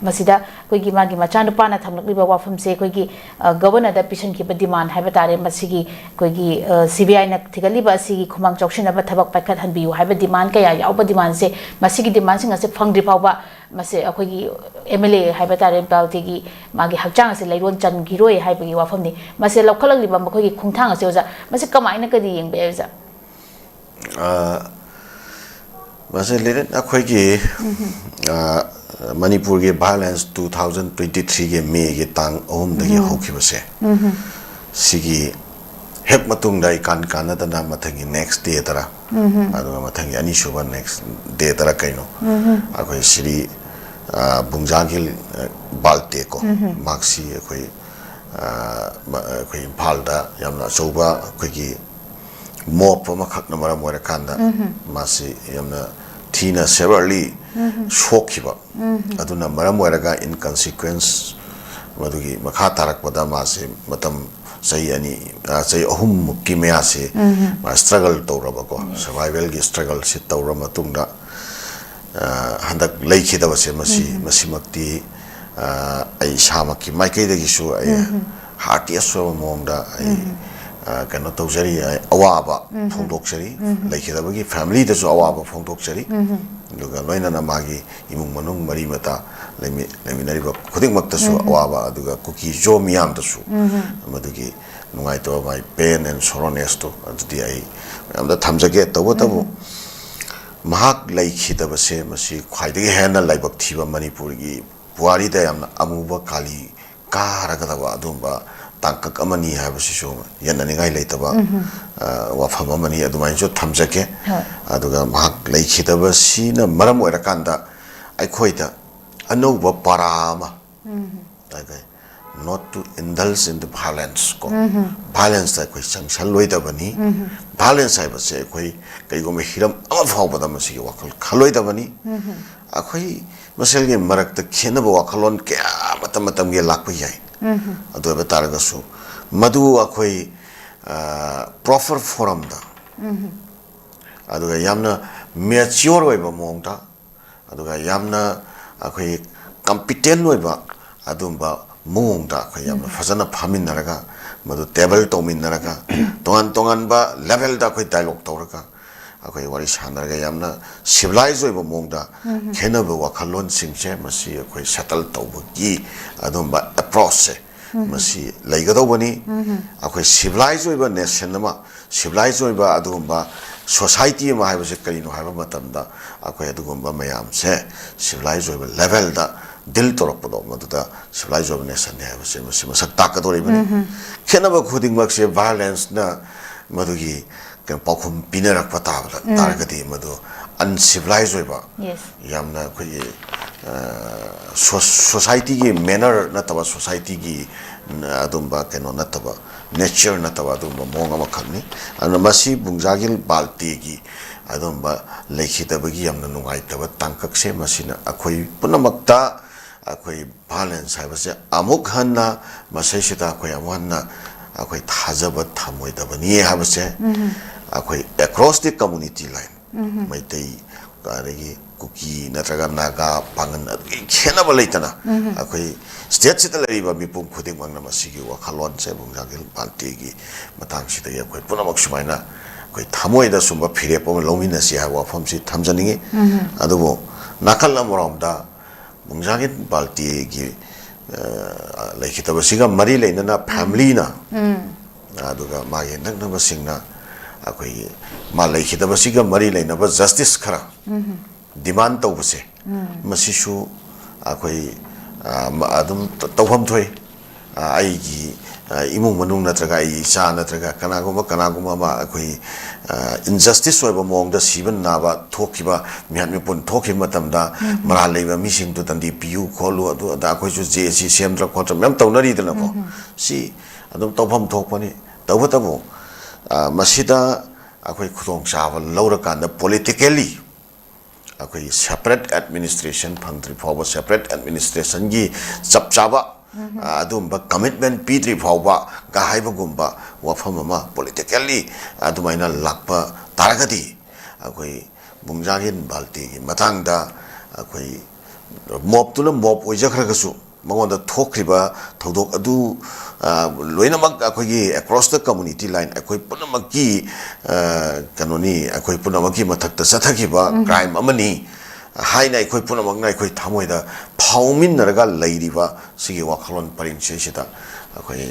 ꯃꯁꯤꯗ ꯑꯩꯈꯣꯏꯒꯤ ꯃꯥꯒꯤ ꯃꯆꯥꯅꯨꯄꯥꯅ ꯊꯝꯂꯛꯂꯤꯕ ꯋꯥꯐꯝꯁꯦ ꯑꯩꯈꯣꯏꯒꯤ, ꯑ, governorꯗ ꯄꯤꯁꯤꯟꯈꯤꯕ demand ꯍꯥꯏꯕ ꯇꯥꯔꯦ꯫ ꯃꯁꯤꯒꯤ ꯑꯩꯈꯣꯏꯒꯤ, ꯑ, CBIꯅ ꯊꯤꯒꯠꯂꯤꯕ ꯑꯁꯤꯒꯤ ꯈꯨꯃꯥꯡ ꯆꯥꯎꯁꯤꯟꯅꯕ ꯊꯕꯛ ꯄꯥꯏꯈꯠꯍꯟꯕꯤꯌꯨ ꯍꯥꯏꯕ demand ꯀꯌꯥ ꯌꯥꯎꯕ demandꯁꯦ, ꯃꯁꯤꯒꯤ demandꯁꯤꯡ ꯑꯁꯦ ꯐꯪꯗ꯭ꯔꯤ ꯐꯥꯎꯕ ꯃꯁꯦ ꯑꯩꯈꯣꯏꯒꯤ MLA ꯍꯥꯏꯕ ꯇꯥꯔꯦ, ꯕꯥꯜꯇꯤꯒꯤ ꯃꯥꯒꯤ ꯍꯛꯆꯥꯡ ꯑꯁꯦ ꯂꯩꯔꯣꯟ ꯆꯟꯈꯤꯔꯣꯏ ꯍꯥꯏꯕꯒꯤ ꯋꯥꯐꯝꯅꯤ꯫ ꯃꯁꯦ ꯂꯧꯈꯠꯂꯛꯂꯤꯕ ꯃꯈꯣꯏꯒꯤ ꯈꯣꯡꯊꯥꯡ ꯑꯁꯦ ꯑꯣꯖꯥ, ꯃꯁꯤ ꯀꯃꯥꯏꯅ ꯀꯔꯤ ꯌꯦꯡꯕ ꯌꯥꯏ ꯑꯣꯖꯥ? ꯑ, ꯃꯁꯤ ꯂꯤꯔꯤꯠ ꯑꯩꯈꯣꯏꯒꯤ, ꯑ, ꯃꯅꯤꯄꯨꯔꯒꯤ violence two thousand twenty threeꯒꯤ Mayꯒꯤ ꯇꯥꯡ ꯑꯍꯨꯝꯗꯒꯤ ꯍꯧꯈꯤꯕꯁꯦ, ꯁꯤꯒꯤ ꯍꯦꯛ ꯃꯇꯨꯡꯗ ꯏꯀꯥꯟ ꯀꯥꯟꯅꯗꯅ ꯃꯊꯪꯒꯤ next dayꯗꯔ, ꯑꯗꯨꯒ ꯃꯊꯪꯒꯤ ꯑꯅꯤꯁꯨꯕ next dayꯗꯔ ꯀꯩꯅꯣ, ꯑꯩꯈꯣꯏ ꯁ꯭ꯔꯤ, ꯑ, ꯕꯨꯡꯖꯥꯒꯤꯜ, ꯑ, ꯕꯥꯜꯇꯦꯀꯣ, ꯃꯍꯥꯛꯁꯤ ꯑꯩꯈꯣꯏ, ꯑ, ꯃ-, ꯑꯩꯈꯣꯏ ꯏꯝꯐꯥꯜꯗ ꯌꯥꯝꯅ ꯑꯆꯧꯕ ꯑꯩꯈꯣꯏꯒꯤ mob ꯑꯃꯈꯛꯅ ꯃꯔꯝ ꯑꯣꯏꯔꯀꯥꯟꯗ ꯃꯥꯁꯤ ꯌꯥꯝꯅ ꯊꯤꯅ severely ꯁꯣꯛꯈꯤꯕ꯫ ꯑꯗꯨꯅ ꯃꯔꯝ ꯑꯣꯏꯔꯒ in consequence ꯃꯗꯨꯒꯤ ꯃꯈꯥ ꯇꯥꯔꯛꯄꯗ ꯃꯥꯁꯤ ꯃꯇꯝ ꯆꯍꯤ ꯑꯅꯤ, ꯑ, ꯆꯍꯤ ꯑꯍꯨꯝꯃꯨꯛꯀꯤ ꯃꯌꯥꯁꯤ ꯃꯥ struggle ꯇꯧꯔꯕꯀꯣ, survivalꯒꯤ struggleꯁꯤ ꯇꯧꯔ ꯃꯇꯨꯡꯗ ꯑ, ꯍꯟꯗꯛ ꯂꯩꯈꯤꯗꯕꯁꯦ ꯃꯁꯤ, ꯎꯝ꯫ ꯃꯁꯤꯃꯛꯇꯤ, ꯑ, ꯑꯩ ꯏꯁꯥꯃꯛꯀꯤ ꯃꯥꯏꯀꯩꯗꯒꯤꯁꯨ ꯑꯩ ꯎꯝ꯫ heartiest ꯑꯣꯏꯕ ꯃꯑꯣꯡꯗ ꯑꯩ, ꯎꯝ꯫ ꯑ, ꯀꯩꯅꯣ ꯇꯧꯖꯔꯤ, ꯑꯩ ꯑꯋꯥꯕ ꯎꯝ꯫ ꯐꯣꯡꯗꯣꯛꯆꯔꯤ꯫ ꯎꯝ꯫ ꯂꯩꯈꯤꯗꯕꯒꯤ family ꯗꯁꯨ ꯑꯋꯥꯕ ꯐꯣꯡꯗꯣꯛꯆꯔꯤ꯫ ꯎꯝ꯫ ꯑꯗꯨꯒ ꯂꯣꯏꯅꯅ ꯃꯥꯒꯤ ꯏꯃꯨꯡ ꯃꯅꯨꯡ ꯃꯔꯤ ꯃꯇꯥ ꯂꯩꯃꯤ-, ꯂꯩꯃꯤꯟꯅꯔꯤꯕ ꯈꯨꯗꯤꯡꯃꯛꯇꯁꯨ ꯎꯝ꯫ ꯑꯋꯥꯕ, ꯑꯗꯨꯒ ꯀꯨꯀꯤ ꯖꯣ ꯃꯤꯌꯥꯝꯗꯁꯨ ꯎꯝ꯫ ꯃꯗꯨꯒꯤ ꯅꯨꯡꯉꯥꯏꯇꯕ, my pain and soreness ꯇꯣ ꯑꯗꯨꯗꯤ ꯑꯩ ꯃꯌꯥꯝꯗ ꯊꯝꯖꯒꯦ꯫ ꯇꯧꯕꯇꯕꯨ ꯎꯝ꯫ ꯃꯍꯥꯛ ꯂꯩꯈꯤꯗꯕꯁꯦ ꯃꯁꯤ ꯈ꯭ꯋꯥꯏꯗꯒꯤ ꯍꯦꯟꯅ ꯂꯥꯏꯕꯛ ꯊꯤꯕ, ꯃꯅꯤꯄꯨꯔꯒꯤ ꯄꯨꯋꯥꯔꯤꯗ ꯌꯥꯝꯅ ꯑꯃꯨꯕ ꯀꯥꯂꯤ ꯀꯥꯔꯒꯗꯕ ꯑꯗꯨꯒꯨꯝꯕ ꯇꯥꯡꯀꯛ ꯑꯃꯅꯤ ꯍꯥꯏꯕꯁꯤꯁꯨ ꯌꯦꯠꯅꯅꯤꯡꯉꯥꯏ ꯂꯩꯇꯕ, ꯎꯝ꯫ ꯑ, ꯋꯥꯐꯝ ꯑꯃꯅꯤ, ꯑꯗꯨꯃꯥꯏꯅꯁꯨ ꯊꯝꯖꯒꯦ꯫ ꯍꯣꯏ꯫ ꯑꯗꯨꯒ ꯃꯍꯥꯛ ꯂꯩꯈꯤꯗꯕꯁꯤꯅ ꯃꯔꯝ ꯑꯣꯏꯔꯀꯥꯟꯗ ꯑꯩꯈꯣꯏꯗ ꯑꯅꯧꯕ ꯄꯔꯥ ꯑꯃ, ꯎꯝ꯫ ꯑꯩꯈꯣꯏ not to indulge in the violence ꯀꯣ, ꯎꯝ꯫ Violence ꯇ ꯑꯩꯈꯣꯏ ꯆꯪꯁꯜꯂꯣꯏꯗꯕꯅꯤ꯫ ꯎꯝ꯫ Violence ꯍꯥꯏꯕꯁꯦ ꯑꯩꯈꯣꯏ ꯀꯩꯒꯨꯝꯕ ꯍꯤꯔꯝ ꯑꯃ ꯐꯥꯎꯕꯗ ꯃꯁꯤꯒꯤ ꯋꯥꯈꯜ ꯈꯜꯂꯣꯏꯗꯕꯅꯤ꯫ ꯎꯝ꯫ ꯑꯩꯈꯣꯏ ꯃꯁꯦꯜꯒꯤ ꯃꯔꯛꯇ ꯈꯦꯠꯅꯕ ꯋꯥꯈꯜꯂꯣꯟ ꯀꯌꯥ ꯃꯇꯝ ꯃꯇꯝꯒꯤ ꯂꯥꯛꯄ ꯌꯥꯏ꯫ ꯎꯝ꯫ ꯑꯗꯨ ꯑꯣꯏꯕ ꯇꯥꯔꯒꯁꯨ ꯃꯗꯨ ꯑꯩꯈꯣꯏ, ꯑ, proper forum ꯗ, ꯎꯝ꯫ ꯑꯗꯨꯒ ꯌꯥꯝꯅ mature ꯑꯣꯏꯕ ꯃꯑꯣꯡꯗ, ꯑꯗꯨꯒ ꯌꯥꯝꯅ ꯑꯩꯈꯣꯏ competent ꯑꯣꯏꯕ ꯑꯗꯨꯝꯕ ꯃꯑꯣꯡꯗ ꯑꯩꯈꯣꯏ ꯌꯥꯝꯅ ꯎꯝ꯫ ꯐꯖꯅ ꯐꯝꯃꯤꯟꯅꯔꯒ, ꯃꯗꯨ table ꯇꯧꯃꯤꯟꯅꯔꯒ, ꯇꯣꯉꯥꯟ ꯇꯣꯉꯥꯟꯕ level ꯗ ꯑꯩꯈꯣꯏ dialogue ꯇꯧꯔꯒ, ꯑꯩꯈꯣꯏ ꯋꯥꯔꯤ ꯁꯥꯟꯅꯔꯒ ꯌꯥꯝꯅ civilized ꯑꯣꯏꯕ ꯃꯑꯣꯡꯗ ꯎꯝ꯫ ꯈꯦꯠꯅꯕ ꯋꯥꯈꯜꯂꯣꯟꯁꯤꯡꯁꯦ ꯃꯁꯤ ꯑꯩꯈꯣꯏ settle ꯇꯧꯕꯒꯤ ꯑꯗꯨꯝꯕ approach ꯁꯦ ꯎꯝ꯫ ꯃꯁꯤ ꯂꯩꯒꯗꯧꯕꯅꯤ꯫ ꯎꯝ꯫ ꯑꯩꯈꯣꯏ civilized ꯑꯣꯏꯕ nation ꯑꯃ, civilized ꯑꯣꯏꯕ ꯑꯗꯨꯒꯨꯝꯕ society ꯑꯃ ꯍꯥꯏꯕꯁꯦ ꯀꯔꯤꯅꯣ ꯍꯥꯏꯕ ꯃꯇꯝꯗ, ꯑꯩꯈꯣꯏ ꯑꯗꯨꯒꯨꯝꯕ ꯃꯌꯥꯝꯁꯦ civilized ꯑꯣꯏꯕ level ꯗ deal ꯇꯧꯔꯛꯄꯗꯣ, ꯃꯗꯨꯗ civilized ꯑꯣꯏꯕ nation ꯅꯤ ꯍꯥꯏꯕꯁꯦ ꯃꯁꯤ ꯃꯁꯛ ꯇꯥꯛꯀꯗꯧꯔꯤꯕꯅꯤ꯫ ꯎꯝ꯫ ꯈꯦꯠꯅꯕ ꯈꯨꯗꯤꯡꯃꯛꯁꯦ violence ꯅ ꯃꯗꯨꯒꯤ ꯀꯩꯅꯣ ꯄꯥꯎꯈꯨꯝ ꯄꯤꯅꯔꯛꯄ ꯇꯥꯕꯗ ꯎꯝ꯫ ꯇꯥꯔꯒꯗꯤ ꯃꯗꯨ uncivilized ꯑꯣꯏꯕ, Yes꯫ ꯌꯥꯝꯅ ꯑꯩꯈꯣꯏꯒꯤ, ꯑ, ꯁꯣ-, society ꯒꯤ manner ꯅꯠꯇꯕ, society ꯒꯤ, ꯎꯝ, ꯑꯗꯨꯝꯕ ꯀꯩꯅꯣ ꯅꯠꯇꯕ, nature ꯅꯠꯇꯕ ꯑꯗꯨꯝꯕ ꯃꯑꯣꯡ ꯑꯃꯈꯛꯅꯤ꯫ ꯑꯗꯨꯅ ꯃꯁꯤ ꯕꯨꯡꯖꯥꯒꯤꯜ ꯕꯥꯜꯇꯦꯒꯤ ꯑꯗꯨꯝꯕ ꯂꯩꯈꯤꯗꯕꯒꯤ ꯌꯥꯝꯅ ꯅꯨꯡꯉꯥꯏꯇꯕ ꯇꯥꯡꯀꯛꯁꯦ, ꯃꯁꯤꯅ ꯑꯩꯈꯣꯏ ꯄꯨꯝꯅꯃꯛꯇ ꯑꯩꯈꯣꯏ violence ꯍꯥꯏꯕꯁꯦ ꯑꯃꯨꯛ ꯍꯟꯅ ꯃꯁꯤꯁꯤꯗ ꯑꯩꯈꯣꯏ ꯑꯃꯨꯛ ꯍꯟꯅ ꯑꯩꯈꯣꯏ ꯊꯥꯖꯕ ꯊꯝꯃꯣꯏꯗꯕꯅꯤ ꯍꯥꯏꯕꯁꯦ ꯎꯝ꯫ ꯑꯩꯈꯣꯏ across the community line, ꯎꯝ꯫ ꯃꯩꯇꯩ, ꯑꯗꯒꯤ ꯀꯨꯀꯤ ꯅꯠꯇ꯭ꯔꯒ ꯅꯥꯒꯥ ꯄꯥꯉꯟ ꯑꯗꯨꯒꯤ ꯈꯦꯠꯅꯕ ꯂꯩꯇꯅ, ꯑꯩꯈꯣꯏ ꯁ꯭ꯇꯦꯠꯁꯤꯗ ꯂꯩꯔꯤꯕ ꯃꯤꯄꯨꯝ ꯈꯨꯗꯤꯡꯃꯛꯅ ꯃꯁꯤꯒꯤ ꯋꯥꯈꯜꯂꯣꯟꯁꯦ ꯕꯨꯡꯖꯥꯒꯤꯟ ꯄꯥꯜꯇꯤꯒꯤ ꯃꯇꯥꯡꯁꯤꯗꯒꯤ ꯑꯩꯈꯣꯏ ꯄꯨꯝꯅꯃꯛ ꯁꯨꯃꯥꯏꯅ ꯑꯩꯈꯣꯏ ꯊꯃꯣꯏꯗ ꯁꯨꯝꯕ ꯐꯤꯔꯦꯞ ꯑꯃ ꯂꯧꯃꯤꯟꯅꯁꯤ ꯍꯥꯏꯕ ꯋꯥꯐꯝꯁꯤ ꯊꯝꯖꯅꯤꯡꯉꯤ꯫ ꯑꯗꯨꯕꯨ ꯅꯥꯀꯜ ꯑꯃꯔꯣꯝꯗ ꯕꯨꯡꯖꯥꯒꯤꯟ ꯄꯥꯜꯇꯤꯒꯤ, ꯑ, ꯂꯩꯈꯤꯗꯕꯁꯤꯒ ꯃꯔꯤ ꯂꯩꯅꯅ ꯐꯦꯃꯤꯂꯤꯅ, ꯑꯗꯨꯒ ꯃꯥꯒꯤ ꯅꯛꯅꯕꯁꯤꯡꯅ ꯑꯩꯈꯣꯏꯒꯤ ꯃꯥ ꯂꯩꯈꯤꯗꯕꯁꯤꯒ ꯃꯔꯤ ꯂꯩꯅꯕ ꯖꯁꯇꯤꯁ ꯈꯔ ꯗꯤꯃꯥꯟ ꯇꯧꯕꯁꯦ, ꯃꯁꯤꯁꯨ ꯑꯩꯈꯣꯏ, ꯑ, ꯃ-, ꯑꯗꯨꯝ ꯇ-, ꯇꯧꯐꯝ ꯊꯣꯛꯏ꯫ ꯑ, ꯑꯩꯒꯤ, ꯑ, ꯏꯃꯨꯡ ꯃꯅꯨꯡ ꯅꯠꯇ꯭ꯔꯒ ꯑꯩꯒꯤ ꯏꯆꯥ ꯅꯠꯇ꯭ꯔꯒ ꯀꯅꯥꯒꯨꯝꯕ, ꯀꯅꯥꯒꯨꯝꯕ ꯑꯃ ꯑꯩꯈꯣꯏ, ꯑ, ꯏꯟꯖꯁꯇꯤꯁ ꯑꯣꯏꯕ ꯃꯑꯣꯡꯗ ꯁꯤꯕ ꯅꯥꯕ ꯊꯣꯛꯈꯤꯕ, ꯃꯤꯍꯥꯠ ꯃꯤꯄꯨꯟ ꯊꯣꯛꯈꯤꯕ ꯃꯇꯝꯗ ꯃꯔꯥꯜ ꯂꯩꯕ ꯃꯤꯁꯤꯡꯗꯨ ꯗꯟꯗꯤ ꯄꯤꯌꯨ ꯈꯣꯠꯂꯨ, ꯑꯗꯨ ꯑꯗꯥ ꯑꯩꯈꯣꯏꯁꯨ ꯖꯦ ꯑꯦ ꯁꯤ ꯁꯦꯝꯗꯅ ꯈꯣꯠꯇꯅ ꯃꯌꯥꯝ ꯇꯧꯅꯔꯤꯗꯅꯀꯣ꯫ ꯁꯤ ꯑꯗꯨꯝ ꯇꯧꯐꯝ ꯊꯣꯛꯄꯅꯤ꯫ ꯇꯧꯕꯇꯕꯨ, ꯑ, ꯃꯁꯤꯗ ꯑꯩꯈꯣꯏ ꯈꯨꯗꯣꯡꯆꯥꯕ ꯂꯧꯔꯀꯥꯟꯗ politically ꯑꯩꯈꯣꯏꯒꯤ separate administration ꯐꯪꯗ꯭ꯔꯤ ꯐꯥꯎꯕ, separate administrationꯒꯤ ꯆꯞ ꯆꯥꯕ, ꯑ, ꯑꯗꯨꯒꯨꯝꯕ commitment ꯄꯤꯗ꯭ꯔꯤ ꯐꯥꯎꯕ ꯀ ꯍꯥꯏꯕꯒꯨꯝꯕ ꯋꯥꯐꯝ ꯑꯃ politically ꯑꯗꯨꯃꯥꯏꯅ ꯂꯥꯛꯄ ꯇꯥꯔꯒꯗꯤ, ꯑꯩꯈꯣꯏ ꯕꯨꯡꯖꯥꯒꯤꯟ ꯄꯥꯜꯇꯤꯒꯤ ꯃꯇꯥꯡꯗ ꯑꯩꯈꯣꯏ ꯃꯣꯞꯇꯨꯅ ꯃꯣꯞ ꯑꯣꯏꯖꯈ꯭ꯔꯒꯁꯨ, ꯃꯉꯣꯟꯗ ꯊꯣꯛꯈ꯭ꯔꯤꯕ ꯊꯧꯗꯣꯛ ꯑꯗꯨ, ꯑ, ꯂꯣꯏꯅꯃꯛ ꯑꯩꯈꯣꯏꯒꯤ across the community line, ꯑꯩꯈꯣꯏ ꯄꯨꯝꯅꯃꯛꯀꯤ, ꯑ, ꯀꯩꯅꯣꯅꯤ, ꯑꯩꯈꯣꯏ ꯄꯨꯝꯅꯃꯛꯀꯤ ꯃꯊꯛꯇ ꯆꯠꯊꯈꯤꯕ crime ꯑꯃꯅꯤ ꯍꯥꯏꯅ ꯑꯩꯈꯣꯏ ꯄꯨꯝꯅꯃꯛꯅ ꯑꯩꯈꯣꯏ ꯊꯃꯣꯏꯗ ꯐꯥꯎꯃꯤꯟꯅꯔꯒ ꯂꯩꯔꯤꯕ ꯁꯤꯒꯤ ꯋꯥꯈꯜꯂꯣꯟ ꯄꯔꯤꯡꯁꯤꯗꯩꯁꯤꯗ ꯑꯩꯈꯣꯏ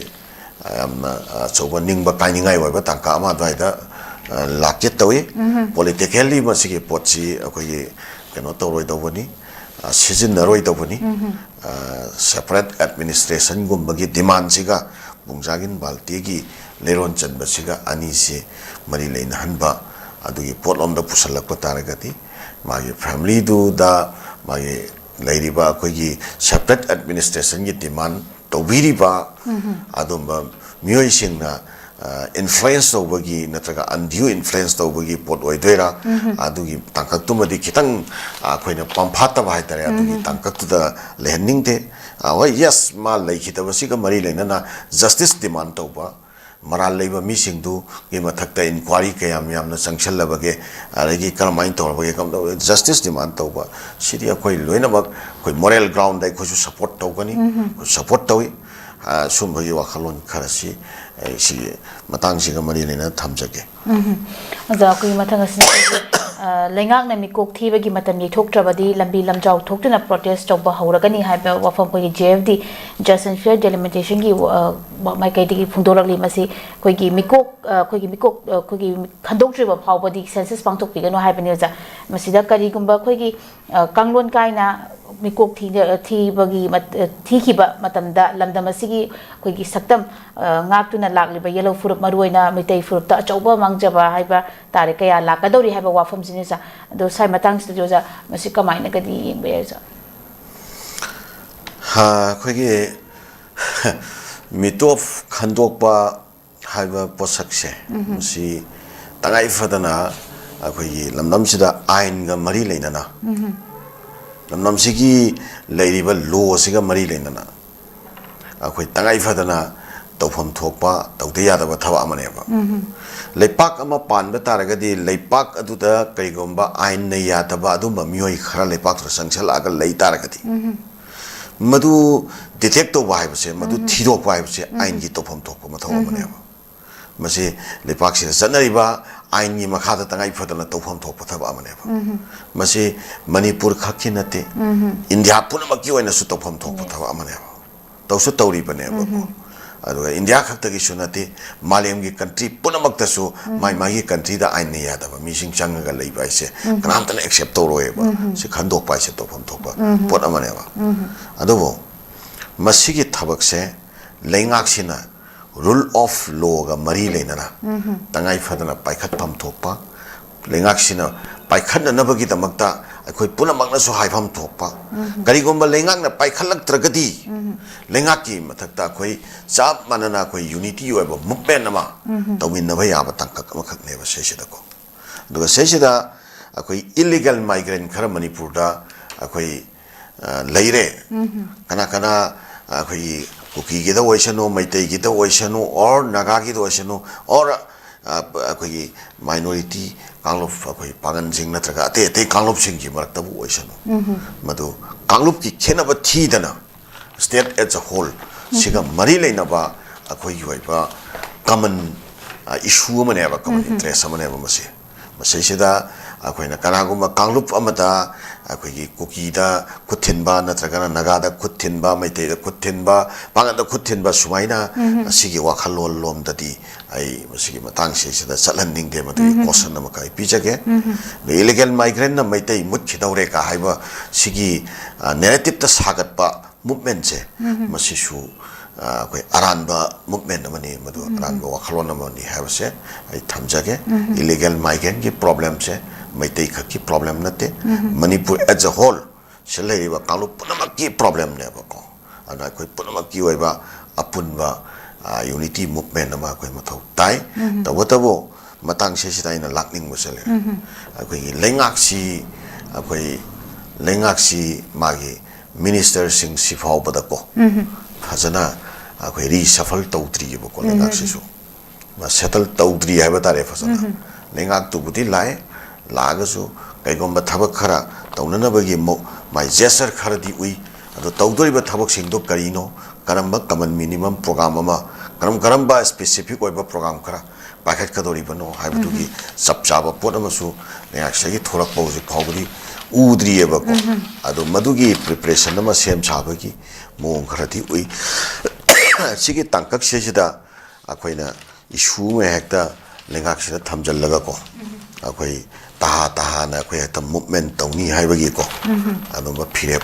ꯌꯥꯝꯅ ꯑꯆꯧꯕ ꯅꯤꯡꯕ ꯀꯥꯏꯅꯤꯡꯉꯥꯏ ꯑꯣꯏꯕ ꯇꯥꯡꯀꯛ ꯑꯃ ꯑꯗꯨꯋꯥꯏꯗ, ꯑ, ꯂꯥꯛꯀꯦ ꯇꯧꯏ꯫ Politically ꯃꯁꯤꯒꯤ ꯄꯣꯠꯁꯤ ꯑꯩꯈꯣꯏꯒꯤ ꯀꯩꯅꯣ ꯇꯧꯔꯣꯏꯗꯧꯕꯅꯤ, ꯑ, ꯁꯤꯖꯤꯟꯅꯔꯣꯏꯗꯧꯕꯅꯤ꯫ ꯑ, separate administrationꯒꯨꯝꯕꯒꯤ demandꯁꯤꯒ ꯕꯨꯡꯖꯥꯒꯤꯟ ꯄꯥꯜꯇꯤꯒꯤ ꯂꯩꯔꯣꯟ ꯆꯟꯕꯁꯤꯒ ꯑꯅꯤꯁꯤ ꯃꯔꯤ ꯂꯩꯅꯍꯟꯕ ꯑꯗꯨꯒꯤ ꯄꯣꯠꯂꯣꯝꯗ ꯄꯨꯁꯜꯂꯛꯄ ꯇꯥꯔꯒꯗꯤ, ꯃꯥꯒꯤ familyꯗꯨꯗ ꯃꯥꯒꯤ ꯂꯩꯔꯤꯕ ꯑꯩꯈꯣꯏꯒꯤ separate administrationꯒꯤ demand ꯇꯧꯕꯤꯔꯤꯕ ꯑꯗꯨꯝꯕ ꯃꯤꯑꯣꯏꯁꯤꯡꯅ, ꯑ, influence ꯇꯧꯕꯒꯤ ꯅꯠꯇ꯭ꯔꯒ undue influence ꯇꯧꯕꯒꯤ ꯄꯣꯠ ꯑꯣꯏꯗꯣꯏꯔꯥ? ꯑꯗꯨꯒꯤ ꯇꯥꯡꯀꯛꯇꯨꯃꯗꯤ ꯈꯤꯇꯪ, ꯑ, ꯑꯩꯈꯣꯏꯅ ꯄꯝꯐꯥꯠꯇꯕ ꯍꯥꯏꯇꯥꯔꯦ, ꯑꯗꯨꯒꯤ ꯇꯥꯡꯀꯛꯇꯨꯗ ꯂꯩꯍꯟꯅꯤꯡꯗꯦ꯫ ꯑ, ꯍꯣꯏ, yes, ꯃꯥ ꯂꯩꯈꯤꯗꯕꯁꯤꯒ ꯃꯔꯤ ꯂꯩꯅꯅ justice demand ꯇꯧꯕ, ꯃꯔꯥꯜ ꯂꯩꯕ ꯃꯤꯁꯤꯡꯗꯨꯒꯤ ꯃꯊꯛꯇ ꯏꯟꯀ꯭ꯋꯥꯔꯤ ꯀꯌꯥꯝ ꯌꯥꯝꯅ ꯆꯪꯁꯜꯂꯕꯒꯦ, ꯑꯗꯒꯤ ꯀꯔꯝꯍꯥꯏꯅ ꯇꯧꯔꯕꯒꯦ, ꯀꯝꯗꯧ-, ꯖꯁꯇꯤꯁ ꯗꯤꯃꯥꯟ ꯇꯧꯕ, ꯁꯤꯗꯤ ꯑꯩꯈꯣꯏ ꯂꯣꯏꯅꯃꯛ ꯑꯩꯈꯣꯏ ꯃꯣꯔꯦꯜ ꯒ꯭ꯔꯥꯎꯟꯗ ꯑꯩꯈꯣꯏꯁꯨ ꯁꯞꯄꯣꯔꯠ ꯇꯧꯒꯅꯤ, ꯑꯩꯈꯣꯏ ꯁꯞꯄꯣꯔꯠ ꯇꯧꯏ꯫ ꯑ, ꯁꯨꯝꯕꯒꯤ ꯋꯥꯈꯜꯂꯣꯟ ꯈꯔꯁꯤ ꯑꯩ ꯁꯤ ꯃꯇꯥꯡꯁꯤꯒ ꯃꯔꯤ ꯂꯩꯅꯅ ꯊꯝꯖꯒꯦ꯫ ꯎꯝ꯫ ꯑꯣꯖꯥ, ꯑꯩꯈꯣꯏꯒꯤ ꯃꯊꯪ ꯑꯁꯤꯅ ꯑꯩꯈꯣꯏꯒꯤ, ꯑ, ꯂꯩꯉꯥꯛꯅ ꯃꯤꯀꯣꯛ ꯊꯤꯕꯒꯤ ꯃꯇꯝ ꯌꯩꯊꯣꯛꯇ꯭ꯔꯕꯗꯤ ꯂꯝꯕꯤ ꯂꯝꯖꯥꯎ ꯊꯣꯛꯇꯨꯅ ꯄ꯭ꯔꯣꯇꯦꯁ ꯇꯧꯕ ꯍꯧꯔꯒꯅꯤ ꯍꯥꯏꯕ ꯋꯥꯐꯝ ꯑꯩꯈꯣꯏꯒꯤ J F D, Just and Fair Delimitation-ꯒꯤ, ꯑ, ꯃꯥꯏꯀꯩꯗꯒꯤ ꯐꯣꯡꯗꯣꯔꯛꯂꯤ꯫ ꯃꯁꯤ ꯑꯩꯈꯣꯏꯒꯤ ꯃꯤꯀꯣꯛ, ꯑ, ꯑꯩꯈꯣꯏꯒꯤ ꯃꯤꯀꯣꯛ, ꯑ, ꯑꯩꯈꯣꯏꯒꯤ ꯈꯟꯗꯣꯛꯇ꯭ꯔꯤꯕ ꯐꯥꯎꯕꯗꯤ ꯁꯦꯟꯁꯁ ꯄꯥꯡꯊꯣꯛꯄꯤꯒꯅꯨ ꯍꯥꯏꯕꯅꯤ ꯑꯣꯖꯥ꯫ ꯃꯁꯤꯗ ꯀꯔꯤꯒꯨꯝꯕ ꯑꯩꯈꯣꯏꯒꯤ, ꯑ, ꯀꯥꯡꯂꯣꯟ ꯀꯥꯏꯅ ꯃꯤꯀꯣꯛ ꯊꯤ-, ꯊꯤꯕꯒꯤ ꯃꯠ-, ꯊꯤꯈꯤꯕ ꯃꯇꯝꯗ ꯂꯝꯗꯝ ꯑꯁꯤꯒꯤ ꯑꯩꯈꯣꯏꯒꯤ ꯁꯛꯇꯝ, ꯑ, ꯉꯥꯛꯇꯨꯅ ꯂꯥꯛꯂꯤꯕ ꯌꯦꯜꯍꯧ ꯐꯨꯔꯨꯞ, ꯃꯔꯨꯑꯣꯏꯅ ꯃꯩꯇꯩ ꯐꯨꯔꯨꯞꯇ ꯑꯆꯧꯕ ꯃꯥꯡꯖꯕ ꯍꯥꯏꯕ ꯇꯥꯔꯦ, ꯀꯌꯥ ꯂꯥꯛꯀꯗꯧꯔꯤ ꯍꯥꯏꯕ ꯋꯥꯐꯝꯁꯤꯅꯤ ꯑꯣꯖꯥ꯫ ꯑꯗꯣ ꯁ꯭ꯋꯥꯏ ꯃꯇꯥꯡꯁꯤꯗꯗꯤ ꯑꯣꯖꯥ, ꯃꯁꯤ ꯀꯃꯥꯏꯅꯒꯗꯤ ꯌꯦꯡꯕ ꯌꯥꯏ ꯑꯣꯖꯥ? ꯍꯥ, ꯑꯩꯈꯣꯏꯒꯤ ꯃꯤꯇꯣꯞ ꯈꯟꯗꯣꯛꯄ ꯍꯥꯏꯕ ꯄꯣꯠꯁꯛꯁꯦ, ꯃꯁꯤ ꯇꯉꯥꯏ ꯐꯗꯅ ꯑꯩꯈꯣꯏꯒꯤ ꯂꯝꯗꯝꯁꯤꯗ ꯑꯥꯏꯟꯒ ꯃꯔꯤ ꯂꯩꯅꯅ, ꯂꯝꯗꯝꯁꯤꯒꯤ ꯂꯩꯔꯤꯕ ꯂꯣ ꯑꯁꯤꯒ ꯃꯔꯤ ꯂꯩꯅꯅ ꯑꯩꯈꯣꯏ ꯇꯉꯥꯏ ꯐꯗꯅ ꯇꯧꯐꯝ ꯊꯣꯛꯄ, ꯇꯧꯗ ꯌꯥꯗꯕ ꯊꯕꯛ ꯑꯃꯅꯦꯕ꯫ ꯂꯩꯄꯥꯛ ꯑꯃ ꯄꯥꯟꯕ ꯇꯥꯔꯒꯗꯤ ꯂꯩꯄꯥꯛ ꯑꯗꯨꯗ ꯀꯔꯤꯒꯨꯝꯕ ꯑꯥꯏꯟꯅ ꯌꯥꯗꯕ ꯑꯗꯨꯝꯕ ꯃꯤꯑꯣꯏ ꯈꯔ ꯂꯩꯄꯥꯛꯇꯨꯗ ꯆꯪꯁꯜꯂꯛꯑꯒ ꯂꯩ ꯇꯥꯔꯒꯗꯤ, ꯃꯗꯨ ꯗꯤꯇꯦꯛ ꯇꯧꯕ ꯍꯥꯏꯕꯁꯦ, ꯃꯗꯨ ꯊꯤꯗꯣꯛꯄ ꯍꯥꯏꯕꯁꯦ ꯑꯥꯏꯟꯒꯤ ꯇꯧꯐꯝ ꯊꯣꯛꯄ ꯃꯊꯧ ꯑꯃꯅꯦꯕ꯫ ꯃꯁꯤ ꯂꯩꯄꯥꯛꯁꯤꯗ ꯆꯠꯅꯔꯤꯕ ꯑꯥꯏꯟꯒꯤ ꯃꯈꯥꯗ ꯇꯉꯥꯏ ꯐꯗꯅ ꯇꯧꯐꯝ ꯊꯣꯛꯄ ꯊꯕꯛ ꯑꯃꯅꯦꯕ꯫ ꯃꯁꯤ ꯃꯅꯤꯄꯨꯔ ꯈꯛꯀꯤ ꯅꯠꯇꯦ, ꯏꯟꯗꯤꯌꯥ ꯄꯨꯝꯅꯃꯛꯀꯤ ꯑꯣꯏꯅꯁꯨ ꯇꯧꯐꯝ ꯊꯣꯛꯄ ꯊꯕꯛ ꯑꯃꯅꯦꯕ꯫ ꯇꯧꯁꯨ ꯇꯧꯔꯤꯕꯅꯦꯕꯀꯣ꯫ ꯑꯗꯨꯒ ꯏꯟꯗꯤꯌꯥ ꯈꯛꯇꯒꯤꯁꯨ ꯅꯠꯇꯦ, ꯃꯥꯂꯦꯝꯒꯤ ꯀꯟꯇ꯭ꯔꯤ ꯄꯨꯝꯅꯃꯛꯇꯁꯨ ꯃꯥꯏ ꯃꯥꯒꯤ ꯀꯟꯇ꯭ꯔꯤꯗ ꯑꯥꯏꯟꯅ ꯌꯥꯗꯕ ꯃꯤꯁꯤꯡ ꯆꯪꯉꯒ ꯂꯩꯕ ꯍꯥꯏꯁꯦ ꯀꯅꯥꯝꯇꯅ ꯑꯦꯛꯁꯦꯞ ꯇꯧꯔꯣꯏꯕ꯫ ꯁꯤ ꯈꯟꯗꯣꯛꯄ ꯍꯥꯏꯁꯦ ꯇꯧꯐꯝ ꯊꯣꯛꯄ ꯄꯣꯠ ꯑꯃꯅꯦꯕ꯫ ꯑꯗꯨꯕꯨ ꯃꯁꯤꯒꯤ ꯊꯕꯛꯁꯦ ꯂꯩꯉꯥꯛꯁꯤꯅ ꯔꯨꯜ ꯑꯣꯐ ꯂꯣꯒ ꯃꯔꯤ ꯂꯩꯅꯅ ꯇꯉꯥꯏ ꯐꯗꯅ ꯄꯥꯏꯈꯠꯐꯝ ꯊꯣꯛꯄ, ꯂꯩꯉꯥꯛꯁꯤꯅ ꯄꯥꯏꯈꯠꯅꯅꯕꯒꯤꯗꯃꯛꯇ ꯑꯩꯈꯣꯏ ꯄꯨꯝꯅꯃꯛꯅꯁꯨ ꯍꯥꯏꯐꯝ ꯊꯣꯛꯄ, ꯀꯔꯤꯒꯨꯝꯕ ꯂꯩꯉꯥꯛꯅ ꯄꯥꯏꯈꯠꯂꯛꯇ꯭ꯔꯒꯗꯤ ꯂꯩꯉꯥꯛꯀꯤ ꯃꯊꯛꯇ ꯑꯩꯈꯣꯏ ꯆꯞ ꯃꯥꯟꯅꯅ ꯑꯩꯈꯣꯏ ꯌꯨꯅꯤꯇꯤ ꯑꯣꯏꯕ ꯃꯨꯞꯃꯦꯟ ꯑꯃ ꯇꯧꯃꯤꯟꯅꯕ ꯌꯥꯕ ꯇꯥꯡꯀꯛ ꯑꯃꯈꯛꯅꯦꯕ ꯁꯤꯁꯤꯗꯀꯣ꯫ ꯑꯗꯨꯒ ꯁꯤꯁꯤꯗ ꯑꯩꯈꯣꯏ ꯏꯂꯤꯒꯦꯜ ꯃꯥꯏꯒ꯭ꯔꯦꯟ ꯈꯔ ꯃꯅꯤꯄꯨꯔꯗ ꯑꯩꯈꯣꯏ, ꯑ, ꯂꯩꯔꯦ꯫ ꯀꯅꯥ ꯀꯅꯥ ꯑꯩꯈꯣꯏꯒꯤ ꯀꯨꯀꯤꯒꯤꯗ ꯑꯣꯏꯁꯅꯨ, ꯃꯩꯇꯩꯒꯤꯗ ꯑꯣꯏꯁꯅꯨ, or ꯅꯥꯒꯥꯒꯤꯗ ꯑꯣꯏꯁꯅꯨ, or ꯑꯩꯈꯣꯏꯒꯤ minority ꯀꯥꯡꯂꯨꯞ, ꯑꯩꯈꯣꯏ ꯄꯥꯉꯟꯁꯤꯡ ꯅꯠꯇ꯭ꯔꯒ ꯑꯇꯩ ꯑꯇꯩ ꯀꯥꯡꯂꯨꯞꯁꯤꯡꯒꯤ ꯃꯔꯛꯇꯕꯨ ꯑꯣꯏꯁꯅꯨ, ꯃꯗꯨ ꯀꯥꯡꯂꯨꯞꯀꯤ ꯈꯦꯠꯅꯕ ꯊꯤꯗꯅ state as a whole ꯁꯤꯒ ꯃꯔꯤ ꯂꯩꯅꯕ ꯑꯩꯈꯣꯏꯒꯤ ꯑꯣꯏꯕ common issue ꯑꯃꯅꯦꯕ, common interest ꯑꯃꯅꯦꯕ ꯃꯁꯤ꯫ ꯃꯁꯤꯁꯤꯗ ꯑꯩꯈꯣꯏꯅ ꯀꯅꯥꯒꯨꯝꯕ ꯀꯥꯡꯂꯨꯞ ꯑꯃꯗ ꯑꯩꯈꯣꯏꯒꯤ ꯀꯨꯀꯤꯗ ꯈꯨꯠ ꯊꯤꯟꯕ, ꯅꯠꯇ꯭ꯔꯒꯅ ꯅꯥꯒꯥꯗ ꯈꯨꯠ ꯊꯤꯟꯕ, ꯃꯩꯇꯩꯗ ꯈꯨꯠ ꯊꯤꯟꯕ, ꯄꯥꯉꯟꯗ ꯈꯨꯠ ꯊꯤꯟꯕ, ꯁꯨꯃꯥꯏꯅ ꯑꯁꯤꯒꯤ ꯋꯥꯈꯜꯂꯣꯟ ꯂꯣꯝꯗꯗꯤ ꯑꯩ ꯃꯁꯤꯒꯤ ꯃꯇꯥꯡꯁꯤꯗ ꯆꯠꯍꯟꯅꯤꯡꯗꯦ꯫ ꯃꯗꯨꯒꯤ caution ꯑꯃꯈꯛ ꯑꯩ ꯄꯤꯖꯒꯦ꯫ ꯑꯗꯣ illegal migrantꯅ ꯃꯩꯇꯩ ꯃꯨꯠꯈꯤꯗꯧꯔꯦ ꯀ ꯍꯥꯏꯕ ꯁꯤꯒꯤ narrativeꯇ ꯁꯥꯒꯠꯄ movementꯁꯦ, ꯃꯁꯤꯁꯨ ꯑꯩꯈꯣꯏ ꯑꯔꯥꯟꯕ movement ꯑꯃꯅꯤ, ꯃꯗꯨ ꯑꯔꯥꯟꯕ ꯋꯥꯈꯜꯂꯣꯟ ꯑꯃꯅꯤ ꯍꯥꯏꯕꯁꯦ ꯑꯩ ꯊꯝꯖꯒꯦ꯫ Illegal migrantꯀꯤ problemꯁꯦ ꯃꯩꯇꯩ ꯈꯛꯀꯤ problem ꯅꯠꯇꯦ, ꯃꯅꯤꯄꯨꯔ as a whole ꯁꯤꯗ ꯂꯩꯔꯤꯕ ꯀꯥꯡꯂꯨꯞ ꯄꯨꯝꯅꯃꯛꯀꯤ problemꯅꯦꯕꯀꯣ꯫ ꯑꯗꯨꯅ ꯑꯩꯈꯣꯏ ꯄꯨꯝꯅꯃꯛꯀꯤ ꯑꯣꯏꯕ ꯑꯄꯨꯟꯕ unity movement ꯑꯃ ꯑꯩꯈꯣꯏ ꯃꯊꯧ ꯇꯥꯏ꯫ ꯇꯧꯕꯇꯕꯨ ꯃꯇꯥꯡꯁꯤꯗ ꯑꯩꯅ ꯂꯥꯛꯅꯤꯡꯕꯁꯦ ꯂꯩꯔꯦ꯫ ꯑꯩꯈꯣꯏꯒꯤ ꯂꯩꯉꯥꯛꯁꯤ, ꯑꯩꯈꯣꯏ ꯂꯩꯉꯥꯛꯁꯤ ꯃꯥꯒꯤ ministerꯁꯤꯡ ꯁꯤ ꯐꯥꯎꯕꯗꯀꯣ ꯐꯖꯅ ꯑꯩꯈꯣꯏ reshuffle ꯇꯧꯗ꯭ꯔꯤꯑꯕꯀꯣ꯫ ꯂꯩꯉꯥꯛꯁꯤꯁꯨ ꯃꯥ settle ꯇꯧꯗ꯭ꯔꯤ ꯍꯥꯏꯕ ꯇꯥꯔꯦ꯫ ꯐꯖꯅ ꯂꯩꯉꯥꯛꯇꯨꯕꯨꯗꯤ ꯂꯥꯛꯑꯦ, ꯂꯥꯛꯑꯒꯁꯨ ꯀꯩꯒꯨꯝꯕ ꯊꯕꯛ ꯈꯔ ꯇꯧꯅꯅꯕꯒꯤ ꯃꯥꯏ gesture ꯈꯔꯗꯤ ꯎꯏ꯫ ꯑꯗꯣ ꯇꯧꯗꯣꯔꯤꯕ ꯊꯕꯛꯁꯤꯡꯗꯣ ꯀꯔꯤꯅꯣ, ꯀꯔꯝꯕ common minimum program ꯑꯃ, ꯀꯔꯝ ꯀꯔꯝꯕ specific ꯑꯣꯏꯕ program ꯈꯔ ꯄꯥꯏꯈꯠꯀꯗꯧꯔꯤꯕꯅꯣ ꯍꯥꯏꯕꯗꯨꯒꯤ ꯆꯞ ꯆꯥꯕ ꯄꯣꯠ ꯑꯃꯁꯨ ꯂꯩꯉꯥꯛꯁꯤꯗꯒꯤ ꯊꯣꯛꯂꯛꯄ ꯍꯧꯖꯤꯛ ꯐꯥꯎꯕꯗꯤ ꯎꯗ꯭ꯔꯤꯑꯕꯀꯣ꯫ ꯑꯗꯣ ꯃꯗꯨꯒꯤ preparation ꯑꯃ ꯁꯦꯝ ꯁꯥꯕꯒꯤ ꯃꯑꯣꯡ ꯈꯔꯗꯤ ꯎꯏ꯫ ꯁꯤꯒꯤ ꯇꯥꯡꯀꯛꯁꯤꯗ ꯑꯩꯈꯣꯏꯅ issue ꯑꯃ ꯍꯦꯛꯇ ꯂꯩꯉꯥꯛꯁꯤꯗ ꯊꯝꯖꯤꯜꯂꯒꯀꯣ, ꯑꯩꯈꯣꯏ ꯇꯍꯥ ꯇꯍꯥꯅ ꯑꯩꯈꯣꯏ ꯍꯦꯛꯇ movement ꯇꯧꯅꯤ ꯍꯥꯏꯕꯒꯤꯀꯣ, ꯑꯗꯨꯝꯕ ꯐꯤꯔꯦꯞ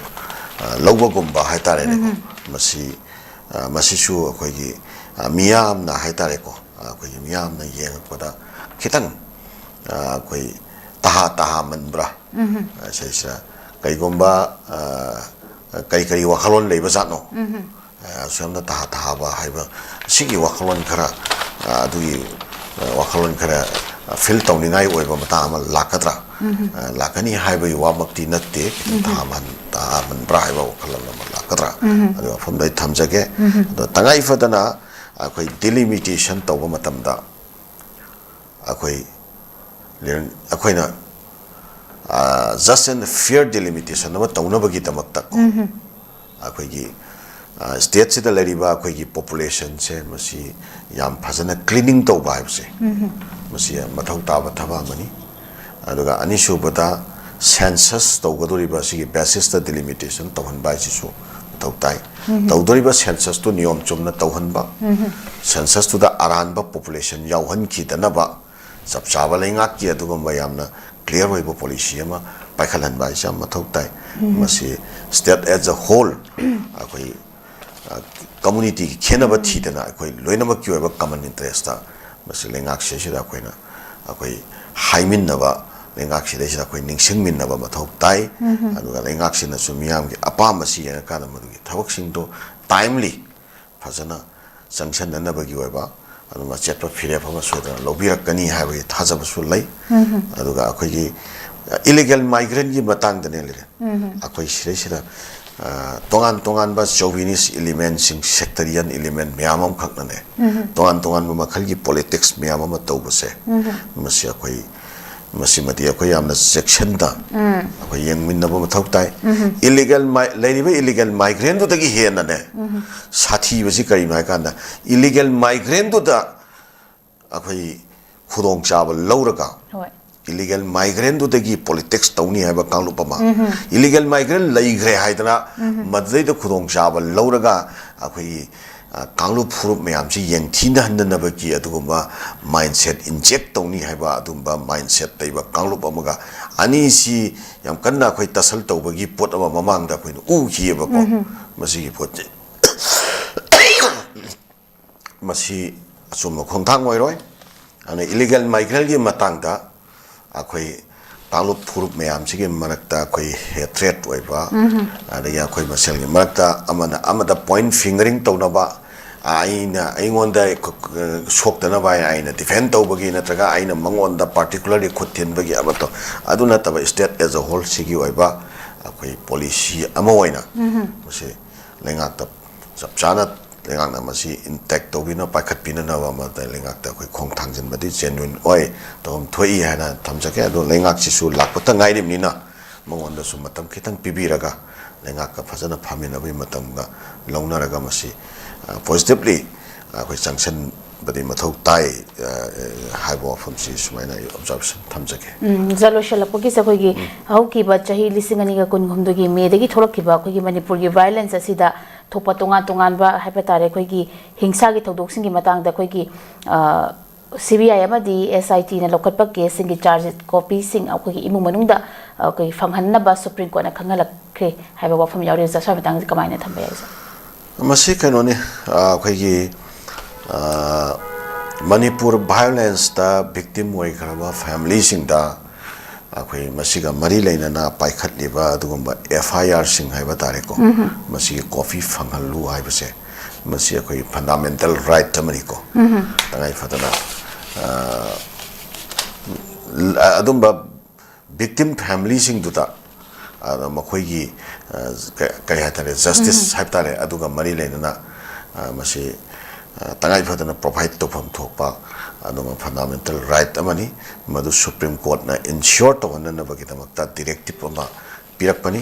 ꯂꯧꯕꯒꯨꯝꯕ ꯍꯥꯏꯇꯥꯔꯦꯅꯦꯀꯣ꯫ ꯃꯁꯤ ꯃꯁꯤꯁꯨ ꯑꯩꯈꯣꯏꯒꯤ ꯃꯤꯌꯥꯝꯅ ꯍꯥꯏꯇꯥꯔꯦꯀꯣ, ꯑꯩꯈꯣꯏꯒꯤ ꯃꯤꯌꯥꯝꯅ ꯌꯦꯡꯉꯛꯄꯗ ꯈꯤꯇꯪ ꯑꯩꯈꯣꯏ ꯇꯍꯥ ꯇꯍꯥꯃꯟꯕ꯭ꯔꯥ? ꯁꯤꯁꯤꯗ ꯀꯩꯒꯨꯝꯕ ꯀꯔꯤ ꯀꯔꯤ ꯋꯥꯈꯜꯂꯣꯟ ꯂꯩꯕꯖꯥꯠꯅꯣ? ꯑꯁꯨꯛ ꯌꯥꯝꯅ ꯇꯍꯥ ꯇꯍꯥꯕ ꯍꯥꯏꯕ ꯁꯤꯒꯤ ꯋꯥꯈꯜꯂꯣꯟ ꯈꯔ, ꯑꯗꯨꯒꯤ ꯋꯥꯈꯜꯂꯣꯟ ꯈꯔ ꯐꯤꯜ ꯇꯧꯅꯤꯡꯉꯥꯏ ꯑꯣꯏꯕ ꯃꯇꯥꯡ ꯑꯃ ꯂꯥꯛꯀꯗ꯭ꯔꯥ? ꯑ, ꯂꯥꯛꯀꯅꯤ ꯍꯥꯏꯕꯒꯤ ꯋꯥꯃꯛꯇꯤ ꯅꯠꯇꯦ, ꯈꯤꯇꯪ ꯇꯥꯃꯟ-, ꯇꯥꯃꯟꯕ꯭ꯔꯥ ꯍꯥꯏꯕ ꯋꯥꯈꯜ ꯑꯃ ꯂꯥꯛꯀꯗ꯭ꯔꯥ? ꯑꯗꯨ ꯃꯐꯝꯗ ꯑꯩ ꯊꯝꯖꯒꯦ꯫ ꯑꯗꯣ ꯇꯉꯥꯏ ꯐꯗꯅ ꯑꯩꯈꯣꯏ ꯗꯤꯂꯤꯃꯤꯇꯦꯁꯟ ꯇꯧꯕ ꯃꯇꯝꯗ ꯑꯩꯈꯣꯏ ꯂꯤꯔꯟ-, ꯑꯩꯈꯣꯏꯅ, ꯑ, just and fair delimitation ꯑꯃ ꯇꯧꯅꯕꯒꯤꯗꯃꯛꯇ ꯑꯩꯈꯣꯏꯒꯤ, ꯑ, ꯁ꯭ꯇꯦꯠꯁꯤꯗ ꯂꯩꯔꯤꯕ ꯑꯩꯈꯣꯏꯒꯤ ꯄꯣꯄꯨꯂꯦꯁꯟꯁꯦ ꯃꯁꯤ ꯌꯥꯝ ꯐꯖꯅ ꯀ꯭ꯂꯤꯅꯤꯡ ꯇꯧꯕ ꯍꯥꯏꯕꯁꯦ, ꯃꯁꯤ ꯌꯥꯝ ꯃꯊꯧ ꯇꯥꯕ ꯊꯕꯛ ꯑꯃꯅꯤ꯫ ꯑꯗꯨꯒ ꯑꯅꯤꯁꯨꯕꯗ, ꯁꯦꯟꯁꯁ ꯇꯧꯒꯗꯧꯔꯤꯕ ꯑꯁꯤꯒꯤ ꯕꯦꯁꯤꯁꯇ ꯗꯤꯂꯤꯃꯤꯇꯦꯁꯟ ꯇꯧꯍꯟꯕ ꯍꯥꯏꯁꯤꯁꯨ ꯃꯊꯧ ꯇꯥꯏ꯫ ꯇꯧꯗꯧꯔꯤꯕ ꯁꯦꯟꯁꯁꯇꯨ ꯅꯤꯌꯣꯝ ꯆꯨꯝꯅ ꯇꯧꯍꯟꯕ, ꯁꯦꯟꯁꯁꯇꯨꯗ ꯑꯔꯥꯟꯕ ꯄꯣꯄꯨꯂꯦꯁꯟ ꯌꯥꯎꯍꯟꯈꯤꯗꯅꯕ ꯆꯞ ꯆꯥꯕ ꯂꯩꯉꯥꯛꯀꯤ ꯑꯗꯨꯒꯨꯝꯕ ꯌꯥꯝꯅ ꯀ꯭ꯂꯤꯌꯥꯔ ꯑꯣꯏꯕ ꯄꯣꯂꯤꯁꯤ ꯑꯃ ꯄꯥꯏꯈꯠꯍꯟꯕ ꯍꯥꯏꯁꯦ ꯌꯥꯝ ꯃꯊꯧ ꯇꯥꯏ꯫ ꯃꯁꯤ ꯁ꯭ꯇꯦꯠ ꯑꯦꯖ ꯑ ꯍꯣꯜ, ꯑꯩꯈꯣꯏ, ꯑ, ꯀꯝꯃꯨꯅꯤꯇꯤꯒꯤ ꯈꯦꯠꯅꯕ ꯊꯤꯗꯅ ꯑꯩꯈꯣꯏ ꯂꯣꯏꯅꯃꯛꯀꯤ ꯑꯣꯏꯕ ꯀꯃꯟ ꯏꯟꯇꯔꯦꯁꯇ ꯃꯁꯤ ꯂꯩꯉꯥꯛꯁꯤꯗꯩꯁꯤꯗ ꯑꯩꯈꯣꯏꯅ, ꯑꯩꯈꯣꯏ ꯍꯥꯏꯃꯤꯟꯅꯕ, ꯂꯩꯉꯥꯛꯁꯤꯗꯩꯁꯤꯗ ꯑꯩꯈꯣꯏ ꯅꯤꯡꯁꯤꯡꯃꯤꯟꯅꯕ ꯃꯊꯧ ꯇꯥꯏ꯫ ꯑꯗꯨꯒ ꯂꯩꯉꯥꯛꯁꯤꯅꯁꯨ ꯃꯤꯌꯥꯝꯒꯤ ꯑꯄꯥꯝꯕꯁꯤ ꯌꯦꯡꯉꯀꯥꯟꯗ ꯃꯗꯨꯒꯤ ꯊꯕꯛꯁꯤꯡꯗꯣ ꯇꯥꯏꯝꯂꯤ ꯐꯖꯅ ꯆꯪꯁꯟꯅꯅꯕꯒꯤ ꯑꯣꯏꯕ ꯑꯗꯨꯝ ꯑꯆꯦꯠꯄ ꯐꯤꯔꯦꯞ ꯑꯃ ꯁꯣꯏꯗꯅ ꯂꯧꯕꯤꯔꯛꯀꯅꯤ ꯍꯥꯏꯕꯒꯤ ꯊꯥꯖꯕꯁꯨ ꯂꯩ꯫ ꯑꯗꯨꯒ ꯑꯩꯈꯣꯏꯒꯤ ꯏꯂꯤꯒꯦꯜ ꯃꯥꯏꯒ꯭ꯔꯦꯟꯒꯤ ꯃꯇꯥꯡꯗꯅꯦ ꯂꯩꯔꯦ꯫ ꯑꯩꯈꯣꯏ ꯁꯤꯗꯩꯁꯤꯗ, ꯑ, ꯇꯣꯉꯥꯟ ꯇꯣꯉꯥꯟꯕ ꯆꯣꯚꯤꯅꯤꯁ ꯏꯂꯤꯃꯦꯟꯁꯤꯡ, ꯁꯦꯛꯇꯔꯤꯌꯟ ꯏꯂꯤꯃꯦꯟ ꯃꯌꯥꯝ ꯑꯃꯈꯛꯅꯅꯦ, ꯇꯣꯉꯥꯟ ꯇꯣꯉꯥꯟꯕ ꯃꯈꯜꯒꯤ ꯄꯣꯂꯤꯇꯤꯛꯁ ꯃꯌꯥꯝ ꯑꯃ ꯇꯧꯕꯁꯦ, ꯃꯁꯤ ꯑꯩꯈꯣꯏ, ꯃꯁꯤꯃꯗꯤ ꯑꯩꯈꯣꯏ ꯌꯥꯝꯅ ꯆꯦꯛꯁꯤꯟꯅ ꯑꯩꯈꯣꯏ ꯌꯦꯡꯃꯤꯟꯅꯕ ꯃꯊꯧ ꯇꯥꯏ꯫ ꯏꯂꯤꯒꯦꯜ ꯃꯥꯏ-, ꯂꯩꯔꯤꯕ ꯏꯂꯤꯒꯦꯜ ꯃꯥꯏꯒ꯭ꯔꯦꯟꯗꯨꯗꯒꯤ ꯍꯦꯟꯅꯅꯦ, ꯁꯥꯊꯤꯕꯁꯤ ꯀꯔꯤꯅꯣ ꯍꯥꯏ ꯀꯥꯟꯗ, ꯏꯂꯤꯒꯦꯜ ꯃꯥꯏꯒ꯭ꯔꯦꯟꯗꯨꯗ ꯑꯩꯈꯣꯏ ꯈꯨꯗꯣꯡꯆꯥꯕ ꯂꯧꯔꯒ, ꯍꯣꯏ꯫ ꯏꯂꯤꯒꯦꯜ ꯃꯥꯏꯒ꯭ꯔꯦꯟꯗꯨꯗꯒꯤ ꯄꯣꯂꯤꯇꯤꯛꯁ ꯇꯧꯅꯤ ꯍꯥꯏꯕ ꯀꯥꯡꯂꯨꯞ ꯑꯃ, ꯏꯂꯤꯒꯦꯜ ꯃꯥꯏꯒ꯭ꯔꯦꯟ ꯂꯩꯈ꯭ꯔꯦ ꯍꯥꯏꯗꯅ ꯃꯗꯨꯗꯩꯗ ꯈꯨꯗꯣꯡꯆꯥꯕ ꯂꯧꯔꯒ ꯑꯩꯈꯣꯏꯒꯤ, ꯑ, ꯀꯥꯡꯂꯨꯞ ꯐꯨꯔꯨꯞ ꯃꯌꯥꯝꯁꯤ ꯌꯦꯡꯊꯤꯅꯍꯟꯗꯅꯕꯒꯤ ꯑꯗꯨꯒꯨꯝꯕ ꯃꯥꯏꯟꯁꯦꯠ ꯏꯟꯖꯦꯛ ꯇꯧꯅꯤ ꯍꯥꯏꯕ ꯑꯗꯨꯒꯨꯝꯕ ꯃꯥꯏꯟꯁꯦꯠ ꯂꯩꯕ ꯀꯥꯡꯂꯨꯞ ꯑꯃꯒ ꯑꯅꯤꯁꯤ ꯌꯥꯝ ꯀꯟꯅ ꯑꯩꯈꯣꯏ ꯇꯁꯜ ꯇꯧꯕꯒꯤ ꯄꯣꯠ ꯑꯃ ꯃꯃꯥꯡꯗ ꯑꯩꯈꯣꯏꯅ ꯎꯈꯤꯑꯕꯀꯣ꯫ ꯃꯁꯤꯒꯤ ꯄꯣꯠꯁꯦ ꯃꯁꯤ ꯑꯆꯨꯝꯕ ꯈꯣꯡꯊꯥꯡ ꯑꯣꯏꯔꯣꯏ꯫ ꯑꯗꯨꯅ ꯏꯂꯤꯒꯦꯜ ꯃꯥꯏꯒ꯭ꯔꯦꯟꯒꯤ ꯃꯇꯥꯡꯗ ꯑꯩꯈꯣꯏ ꯀꯥꯡꯂꯨꯞ ꯐꯨꯔꯨꯞ ꯃꯌꯥꯝꯁꯤꯒꯤ ꯃꯔꯛꯇ ꯑꯩꯈꯣꯏ ꯍꯦꯇ꯭ꯔꯦꯠ ꯑꯣꯏꯕ, ꯑꯗꯒꯤ ꯑꯩꯈꯣꯏ ꯃꯁꯦꯜꯒꯤ ꯃꯔꯛꯇ ꯑꯃꯅ ꯑꯃꯗ ꯄꯣꯏꯟ ꯐꯤꯡꯒꯔꯤꯡ ꯇꯧꯅꯕ, ꯑꯩꯅ ꯑꯩꯉꯣꯟꯗ ꯁꯣꯛꯇꯅꯕ ꯍꯥꯏꯅ ꯑꯩꯅ ꯗꯤꯐꯦꯟ ꯇꯧꯕꯒꯤ ꯅꯠꯇ꯭ꯔꯒ ꯑꯩꯅ ꯃꯉꯣꯟꯗ ꯄꯥꯔꯇꯤꯀꯨꯂꯔꯂꯤ ꯈꯨꯠ ꯊꯤꯟꯕꯒꯤ ꯑꯃꯠꯇ, ꯑꯗꯨ ꯅꯠꯇꯕ state as a whole ꯁꯤꯒꯤ ꯑꯣꯏꯕ ꯑꯩꯈꯣꯏ ꯄꯣꯂꯤꯁꯤ ꯑꯃ ꯑꯣꯏꯅ ꯃꯁꯤ ꯂꯩꯉꯥꯛꯇ ꯆꯞ ꯆꯥꯅ ꯂꯩꯉꯥꯛꯅ ꯃꯁꯤ ꯏꯟꯇꯦꯛ ꯇꯧꯕꯤꯅ ꯄꯥꯏꯈꯠꯄꯤꯅꯅꯕ ꯑꯃꯗ ꯂꯩꯉꯥꯛꯇ ꯑꯩꯈꯣꯏ ꯈꯣꯡ ꯊꯥꯡꯖꯤꯟꯕꯗꯤ ꯖꯦꯅ꯭ꯌꯨꯟ ꯑꯣꯏ꯫ ꯇꯧꯐꯝ ꯊꯣꯛꯏ ꯍꯥꯏꯅ ꯊꯝꯖꯒꯦ꯫ ꯑꯗꯣ ꯂꯩꯉꯥꯛꯁꯤꯁꯨ ꯂꯥꯛꯄꯇ ꯉꯥꯏꯔꯤꯕꯅꯤꯅ ꯃꯉꯣꯟꯗꯁꯨ ꯃꯇꯝ ꯈꯤꯇꯪ ꯄꯤꯕꯤꯔꯒ ꯂꯩꯉꯥꯛꯀ ꯐꯖꯅ ꯐꯝꯃꯤꯟꯅꯕꯒꯤ ꯃꯇꯝꯒ ꯂꯧꯅꯔꯒ ꯃꯁꯤ ꯄꯣꯖꯤꯇꯤꯕꯂꯤ ꯑꯩꯈꯣꯏ ꯆꯪꯁꯤꯟꯕꯗꯤ ꯃꯊꯧ ꯇꯥꯏ ꯍꯥꯏꯕ ꯋꯥꯐꯝꯁꯤ ꯁꯨꯃꯥꯏꯅ ꯑꯩ ꯑꯣꯕꯖꯥꯔꯕꯦꯁꯟ ꯊꯝꯖꯒꯦ꯫ ꯎꯝ, ꯖꯥ ꯂꯣꯏꯁꯤꯜꯂꯛꯄꯒꯤꯁꯦ ꯑꯩꯈꯣꯏꯒꯤ ꯍꯧꯈꯤꯕ ꯆꯍꯤ ꯂꯤꯁꯤꯡ ꯑꯅꯤꯒ ꯀꯨꯟꯍꯨꯝꯗꯣꯏꯒꯤ ꯃꯦꯗꯒꯤ ꯊꯣꯛꯂꯛꯈꯤꯕ ꯑꯩꯈꯣꯏꯒꯤ ꯃꯅꯤꯄꯨꯔꯒꯤ ꯚꯥꯏꯑꯣꯂꯦꯟꯁ ꯑꯁꯤꯗ ꯊꯣꯛꯄ ꯇꯣꯉꯥꯟ ꯇꯣꯉꯥꯟꯕ ꯍꯥꯏꯕ ꯇꯥꯔꯦ ꯑꯩꯈꯣꯏꯒꯤ ꯍꯤꯡꯁꯥꯒꯤ ꯊꯧꯗꯣꯛꯁꯤꯡꯒꯤ ꯃꯇꯥꯡꯗ ꯑꯩꯈꯣꯏꯒꯤ ꯁꯤ ꯕꯤ ꯑꯥꯏ ꯑꯃꯗꯤ ꯑꯦꯁ ꯑꯥꯏ ꯇꯤꯅ ꯂꯧꯈꯠꯄ ꯀꯦꯁꯁꯤꯡꯒꯤ ꯆꯥꯔꯖ ꯀꯣꯄꯤꯁꯤꯡ ꯑꯩꯈꯣꯏꯒꯤ ꯏꯃꯨꯡ ꯃꯅꯨꯡꯗ ꯑꯩꯈꯣꯏꯒꯤ ꯐꯪꯍꯟꯅꯕ ꯁꯨꯄ꯭ꯔꯤꯝ ꯀꯣꯔꯠꯅ ꯈꯪꯍꯜꯂꯛꯈ꯭ꯔꯦ ꯍꯥꯏꯕ ꯋꯥꯐꯝ ꯌꯥꯎꯔꯤ꯫ ꯑꯣꯖꯥ, ꯁ꯭ꯋꯥꯏ ꯃꯇꯥꯡꯁꯤ ꯀꯃꯥꯏꯅ ꯊꯝꯕ ꯌꯥꯏ, ꯑꯣꯖꯥ? ꯃꯁꯤ ꯀꯩꯅꯣꯅꯤ, ꯑꯩꯈꯣꯏꯒꯤ ꯃꯅꯤꯄꯨꯔ ꯚꯥꯏꯑꯣꯂꯦꯟꯁꯇ ꯚꯤꯛꯇꯤꯝ ꯑꯣꯏꯈ꯭ꯔꯕ ꯐꯦꯃꯤꯂꯤꯁꯤꯡꯗ ꯑꯩꯈꯣꯏ ꯃꯁꯤꯒ ꯃꯔꯤ ꯂꯩꯅꯅ ꯄꯥꯏꯈꯠꯂꯤꯕ ꯑꯗꯨꯒꯨꯝꯕ ꯑꯦꯐ ꯑꯥꯏ ꯑꯥꯔꯁꯤꯡ ꯍꯥꯏꯕ ꯇꯥꯔꯦꯀꯣ, ꯃꯁꯤꯒꯤ ꯀꯣꯄꯤ ꯐꯪꯍꯜꯂꯨ ꯍꯥꯏꯕꯁꯦ, ꯃꯁꯤ ꯑꯩꯈꯣꯏ ꯐꯟꯗꯥꯃꯦꯟꯇꯦꯜ ꯔꯥꯏꯠ ꯑꯃꯅꯤꯀꯣ꯫ ꯇꯉꯥꯏ ꯐꯗꯅ ꯑꯗꯨꯝꯕ ꯚꯤꯛꯇꯤꯝ ꯐꯦꯃꯤꯂꯤꯁꯤꯡꯗꯨꯗ ꯃꯈꯣꯏꯒꯤ ꯀꯩ ꯍꯥꯏꯇꯥꯔꯦ, ꯖꯁꯇꯤꯁ ꯍꯥꯏꯕ ꯇꯥꯔꯦ, ꯑꯗꯨꯒ ꯃꯔꯤ ꯂꯩꯅꯅ ꯃꯁꯤ ꯇꯉꯥꯏ ꯐꯗꯅ ꯄ꯭ꯔꯣꯚꯥꯏꯠ ꯇꯧꯐꯝ ꯊꯣꯛꯄ ꯑꯗꯨꯒ ꯐꯟꯗꯥꯃꯦꯟꯇꯦꯜ ꯔꯥꯏꯠ ꯑꯃꯅꯤ꯫ ꯃꯗꯨ ꯁꯨꯄ꯭ꯔꯤꯝ ꯀꯣꯔꯠꯅ ꯏꯟꯁꯤꯌꯣꯔ ꯇꯧꯍꯟꯅꯅꯕꯒꯤꯗꯃꯛꯇ ꯗꯤꯔꯦꯛꯇꯤꯞ ꯑꯃ ꯄꯤꯔꯛꯄꯅꯤ꯫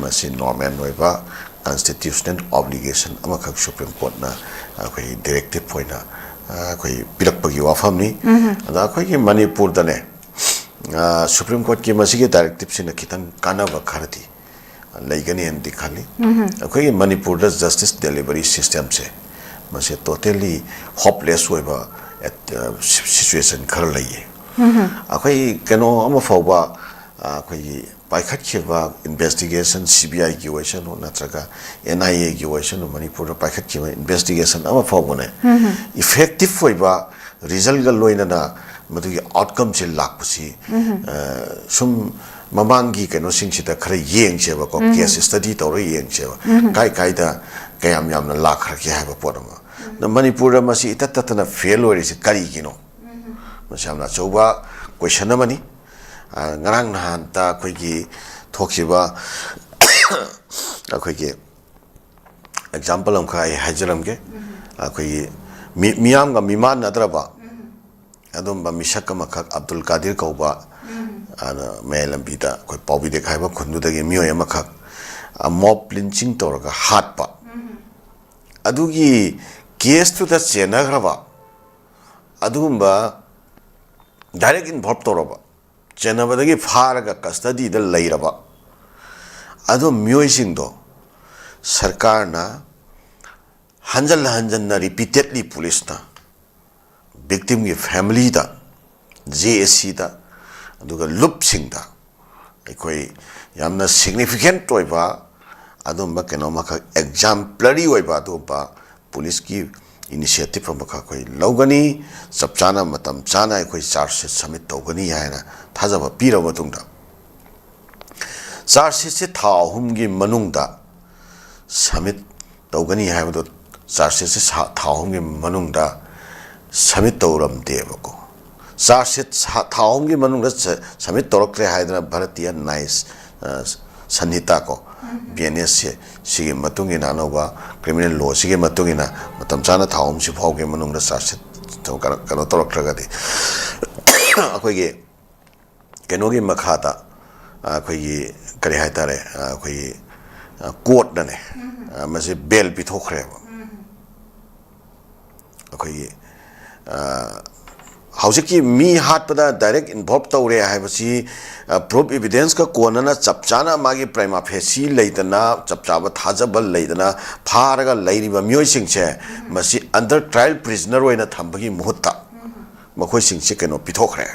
ꯃꯁꯤ ꯅꯣꯔꯃꯦꯜ ꯑꯣꯏꯕ ꯀꯟꯁꯇꯤꯇ꯭ꯌꯨꯁꯅꯦꯜ ꯑꯣꯕ꯭ꯂꯤꯒꯦꯁꯟ ꯑꯃꯈꯛ ꯁꯨꯄ꯭ꯔꯤꯝ ꯀꯣꯔꯠꯅ ꯑꯩꯈꯣꯏ ꯗꯤꯔꯦꯛꯇꯤꯞ ꯑꯣꯏꯅ ꯑꯩꯈꯣꯏ ꯄꯤꯔꯛꯄꯒꯤ ꯋꯥꯐꯝꯅꯤ꯫ ꯑꯗ ꯑꯩꯈꯣꯏꯒꯤ ꯃꯅꯤꯄꯨꯔꯗꯅꯦ, ꯁꯨꯄ꯭ꯔꯤꯝ ꯀꯣꯔꯠꯀꯤ ꯃꯁꯤꯒꯤ ꯗꯥꯏꯔꯦꯛꯇꯤꯞꯁꯤꯅ ꯈꯤꯇꯪ ꯀꯥꯟꯅꯕ ꯈꯔꯗꯤ ꯂꯩꯒꯅꯤ ꯍꯥꯏꯅꯗꯤ ꯈꯜꯂꯤ꯫ ꯑꯩꯈꯣꯏꯒꯤ ꯃꯅꯤꯄꯨꯔꯗ ꯖꯁꯇꯤꯁ ꯗꯦꯂꯤꯚꯔꯤ ꯁꯤꯁꯇꯦꯝꯁꯦ ꯃꯁꯦ ꯇꯣꯇꯦꯜꯂꯤ ꯍꯣꯞꯂꯦꯁ ꯑꯣꯏꯕ ꯁꯤꯆꯨꯋꯦꯁꯟ ꯈꯔ ꯂꯩꯌꯦ꯫ ꯑꯩꯈꯣꯏ ꯀꯩꯅꯣ ꯑꯃ ꯐꯥꯎꯕ ꯑꯩꯈꯣꯏꯒꯤ ꯄꯥꯏꯈꯠꯈꯤꯕ ꯏꯟꯚꯦꯁꯇꯤꯒꯦꯁꯟ, ꯁꯤ ꯕꯤ ꯑꯥꯏꯒꯤ ꯑꯣꯏꯁꯅꯨ ꯅꯠꯇ꯭ꯔꯒ ꯑꯦꯟ ꯑꯥꯏ ꯑꯦꯒꯤ ꯑꯣꯏꯁꯅꯨ, ꯃꯅꯤꯄꯨꯔꯗ ꯄꯥꯏꯈꯠꯈꯤꯕ ꯏꯟꯚꯦꯁꯇꯤꯒꯦꯁꯟ ꯑꯃ ꯐꯥꯎꯕꯅꯦ ꯏꯐꯦꯛꯇꯤꯞ ꯑꯣꯏꯕ ꯔꯤꯖꯜꯒ ꯂꯣꯏꯅꯅ ꯃꯗꯨꯒꯤ ꯑꯥꯎꯠꯀꯝꯁꯦ ꯂꯥꯛꯄꯁꯤ ꯁꯨꯝ ꯃꯃꯥꯡꯒꯤ ꯀꯩꯅꯣꯁꯤꯡꯁꯤꯗ ꯈꯔ ꯌꯦꯡꯁꯦꯕꯀꯣ, ꯀꯦꯁ ꯁ꯭ꯇꯗꯤ ꯇꯧꯔꯒ ꯌꯦꯡꯁꯦꯕ, ꯀꯥꯏ ꯀꯥꯏꯗ ꯀꯌꯥꯝ ꯌꯥꯝꯅ ꯂꯥꯛꯈ꯭ꯔꯒꯦ ꯍꯥꯏꯕ ꯄꯣꯠ ꯑꯃ꯫ ꯃꯅꯤꯄꯨꯔꯗ ꯃꯁꯤ ꯏꯇꯠ ꯇꯠꯇꯅ ꯐꯦꯜ ꯑꯣꯏꯔꯤꯁꯤ ꯀꯔꯤꯒꯤꯅꯣ? ꯃꯁꯤ ꯌꯥꯝꯅ ꯑꯆꯧꯕ ꯀꯣꯏꯁꯟ ꯑꯃꯅꯤ꯫ ꯑ, ꯉꯔꯥꯡ ꯅꯍꯥꯟꯇ ꯑꯩꯈꯣꯏꯒꯤ ꯊꯣꯛꯈꯤꯕ ꯑꯩꯈꯣꯏꯒꯤ ꯑꯦꯛꯖꯥꯝꯄꯜ ꯑꯃꯈꯛ ꯑꯩ ꯍꯥꯏꯖꯔꯝꯒꯦ꯫ ꯑꯩꯈꯣꯏꯒꯤ ꯃꯤ-, ꯃꯤꯌꯥꯝꯒ ꯃꯤꯃꯥꯟꯅꯗ꯭ꯔꯕ ꯑꯗꯨꯝꯕ ꯃꯤꯁꯛ ꯑꯃꯈꯛ ꯑꯕꯗꯨꯜ ꯀꯥꯗꯤꯔ ꯀꯧꯕ, ꯑꯗ ꯃꯌꯥꯏ ꯂꯝꯕꯤꯗ ꯑꯩꯈꯣꯏ ꯄꯥꯎꯕꯤꯗꯦꯛ ꯍꯥꯏꯕ ꯈꯨꯟꯗꯨꯗꯒꯤ ꯃꯤꯑꯣꯏ ꯑꯃꯈꯛ, ꯑ, ꯃꯣꯕ ꯂꯤꯟꯆꯤꯡ ꯇꯧꯔꯒ ꯍꯥꯠꯄ꯫ ꯑꯗꯨꯒꯤ ꯀꯦꯁꯇꯨꯗ ꯆꯦꯟꯅꯈ꯭ꯔꯕ, ꯑꯗꯨꯒꯨꯝꯕ ꯗꯥꯏꯔꯦꯛ ꯏꯟꯚꯣꯜꯕ ꯇꯧꯔꯕ, ꯆꯦꯟꯅꯕꯗꯒꯤ ꯐꯥꯔꯒ ꯀꯁꯇꯗꯤꯗ ꯂꯩꯔꯕ ꯑꯗꯨ ꯃꯤꯑꯣꯏꯁꯤꯡꯗꯣ ꯁꯔꯀꯥꯔꯅ ꯍꯟꯖꯜ ꯍꯟꯖꯟꯅ, ꯔꯤꯄꯤꯇꯦꯗꯂꯤ ꯄꯨꯂꯤꯁꯅ ꯚꯤꯛꯇꯤꯝꯒꯤ ꯐꯦꯃꯤꯂꯤꯗ, ꯖꯦ ꯑꯦ ꯁꯤꯗ, ꯑꯗꯨꯒ ꯂꯨꯞꯁꯤꯡꯗ ꯑꯩꯈꯣꯏ ꯌꯥꯝꯅ ꯁꯤꯒꯅꯤꯐꯤꯀꯦꯟꯠ ꯑꯣꯏꯕ ꯑꯗꯨꯝꯕ ꯀꯩꯅꯣ ꯑꯃꯈꯛ, ꯑꯦꯛꯖꯥꯝꯄ꯭ꯂꯔꯤ ꯑꯣꯏꯕ ꯑꯗꯨꯒꯨꯝꯕ ꯄꯨꯂꯤꯁꯀꯤ ꯏꯅꯤꯁꯤꯌꯦꯇꯤꯞ ꯑꯃꯈꯛ ꯑꯩꯈꯣꯏ ꯂꯧꯒꯅꯤ꯫ ꯆꯞ ꯆꯥꯅ, ꯃꯇꯝ ꯆꯥꯅ ꯑꯩꯈꯣꯏ ꯆꯥꯔꯖ ꯁꯤꯠ ꯁꯕꯃꯤꯠ ꯇꯧꯒꯅꯤ ꯍꯥꯏꯅ ꯊꯥꯖꯕ ꯄꯤꯔꯕ ꯃꯇꯨꯡꯗ, ꯆꯥꯔꯖ ꯁꯤꯠꯁꯦ ꯊꯥ ꯑꯍꯨꯝꯒꯤ ꯃꯅꯨꯡꯗ ꯁꯕꯃꯤꯠ ꯇꯧꯒꯅꯤ ꯍꯥꯏꯕꯗꯣ, ꯆꯥꯔꯖ ꯁꯤꯠꯁꯦ ꯁꯥ-, ꯊꯥ ꯑꯍꯨꯝꯒꯤ ꯃꯅꯨꯡꯗ ꯁꯕꯃꯤꯠ ꯇꯧꯔꯝꯗꯦꯕꯀꯣ꯫ ꯆꯥꯔꯖ ꯁꯤꯠ ꯁꯥ-, ꯊꯥ ꯑꯍꯨꯝꯒꯤ ꯃꯅꯨꯡꯗ ꯁ-, ꯁꯕꯃꯤꯠ ꯇꯧꯔꯛꯇ꯭ꯔꯦ ꯍꯥꯏꯗꯅ ꯚꯥꯔꯇꯤꯌꯥ ꯅ꯭ꯌꯥꯌ, ꯑ, ꯁꯟꯍꯤꯇꯥ ꯀꯣ, ꯕꯤ ꯑꯦꯟ ꯑꯦꯁ ꯁꯤ, ꯁꯤꯒꯤ ꯃꯇꯨꯡ ꯏꯟꯅ, ꯑꯅꯧꯕ ꯀ꯭ꯔꯤꯃꯤꯅꯦꯜ ꯂꯣꯁꯤꯒꯤ ꯃꯇꯨꯡ ꯏꯟꯅ ꯃꯇꯝ ꯆꯥꯅ ꯊꯥ ꯑꯍꯨꯝꯁꯤ ꯐꯥꯎꯒꯤ ꯃꯅꯨꯡꯗ ꯆꯥꯔꯖ ꯁꯤꯠ ꯀꯩꯅꯣ, ꯀꯩꯅꯣ ꯇꯧꯔꯛꯇ꯭ꯔꯒꯗꯤ ꯑꯩꯈꯣꯏꯒꯤ ꯀꯩꯅꯣꯒꯤ ꯃꯈꯥꯗ, ꯑ, ꯑꯩꯈꯣꯏꯒꯤ ꯀꯔꯤ ꯍꯥꯏꯇꯥꯔꯦ, ꯑ, ꯑꯩꯈꯣꯏꯒꯤ, ꯑ, ꯀꯣꯔꯠꯅꯅꯦ, ꯑ, ꯃꯁꯤ ꯕꯦꯜ ꯄꯤꯊꯣꯛꯈ꯭ꯔꯦꯕ꯫ ꯑꯩꯈꯣꯏꯒꯤ, ꯑ, ꯍꯧꯖꯤꯛꯀꯤ ꯃꯤ ꯍꯥꯠꯄꯗ ꯗꯥꯏꯔꯦꯛ ꯏꯟꯚꯣꯜꯕ ꯇꯧꯔꯦ ꯍꯥꯏꯕꯁꯤ, ꯑ, ꯄ꯭ꯔꯨꯐ ꯏꯚꯤꯗꯦꯟꯁꯀ ꯀꯣꯟꯅꯅ ꯆꯞ ꯆꯥꯅ ꯃꯥꯒꯤ ꯄ꯭ꯔꯥꯏꯃꯥ ꯐꯦꯁꯤ ꯂꯩꯗꯅ, ꯆꯞ ꯆꯥꯕ ꯊꯥꯖꯕ ꯂꯩꯗꯅ ꯐꯥꯔꯒ ꯂꯩꯔꯤꯕ ꯃꯤꯑꯣꯏꯁꯤꯡꯁꯦ, ꯃꯁꯤ ꯑꯟꯗꯔ ꯇ꯭ꯔꯥꯏꯌꯦꯜ ꯄ꯭ꯔꯤꯖꯅꯔ ꯑꯣꯏꯅ ꯊꯝꯕꯒꯤ ꯃꯍꯨꯠꯇ ꯃꯈꯣꯏꯁꯤꯡꯁꯦ ꯀꯩꯅꯣ ꯄꯤꯊꯣꯛꯈ꯭ꯔꯦ,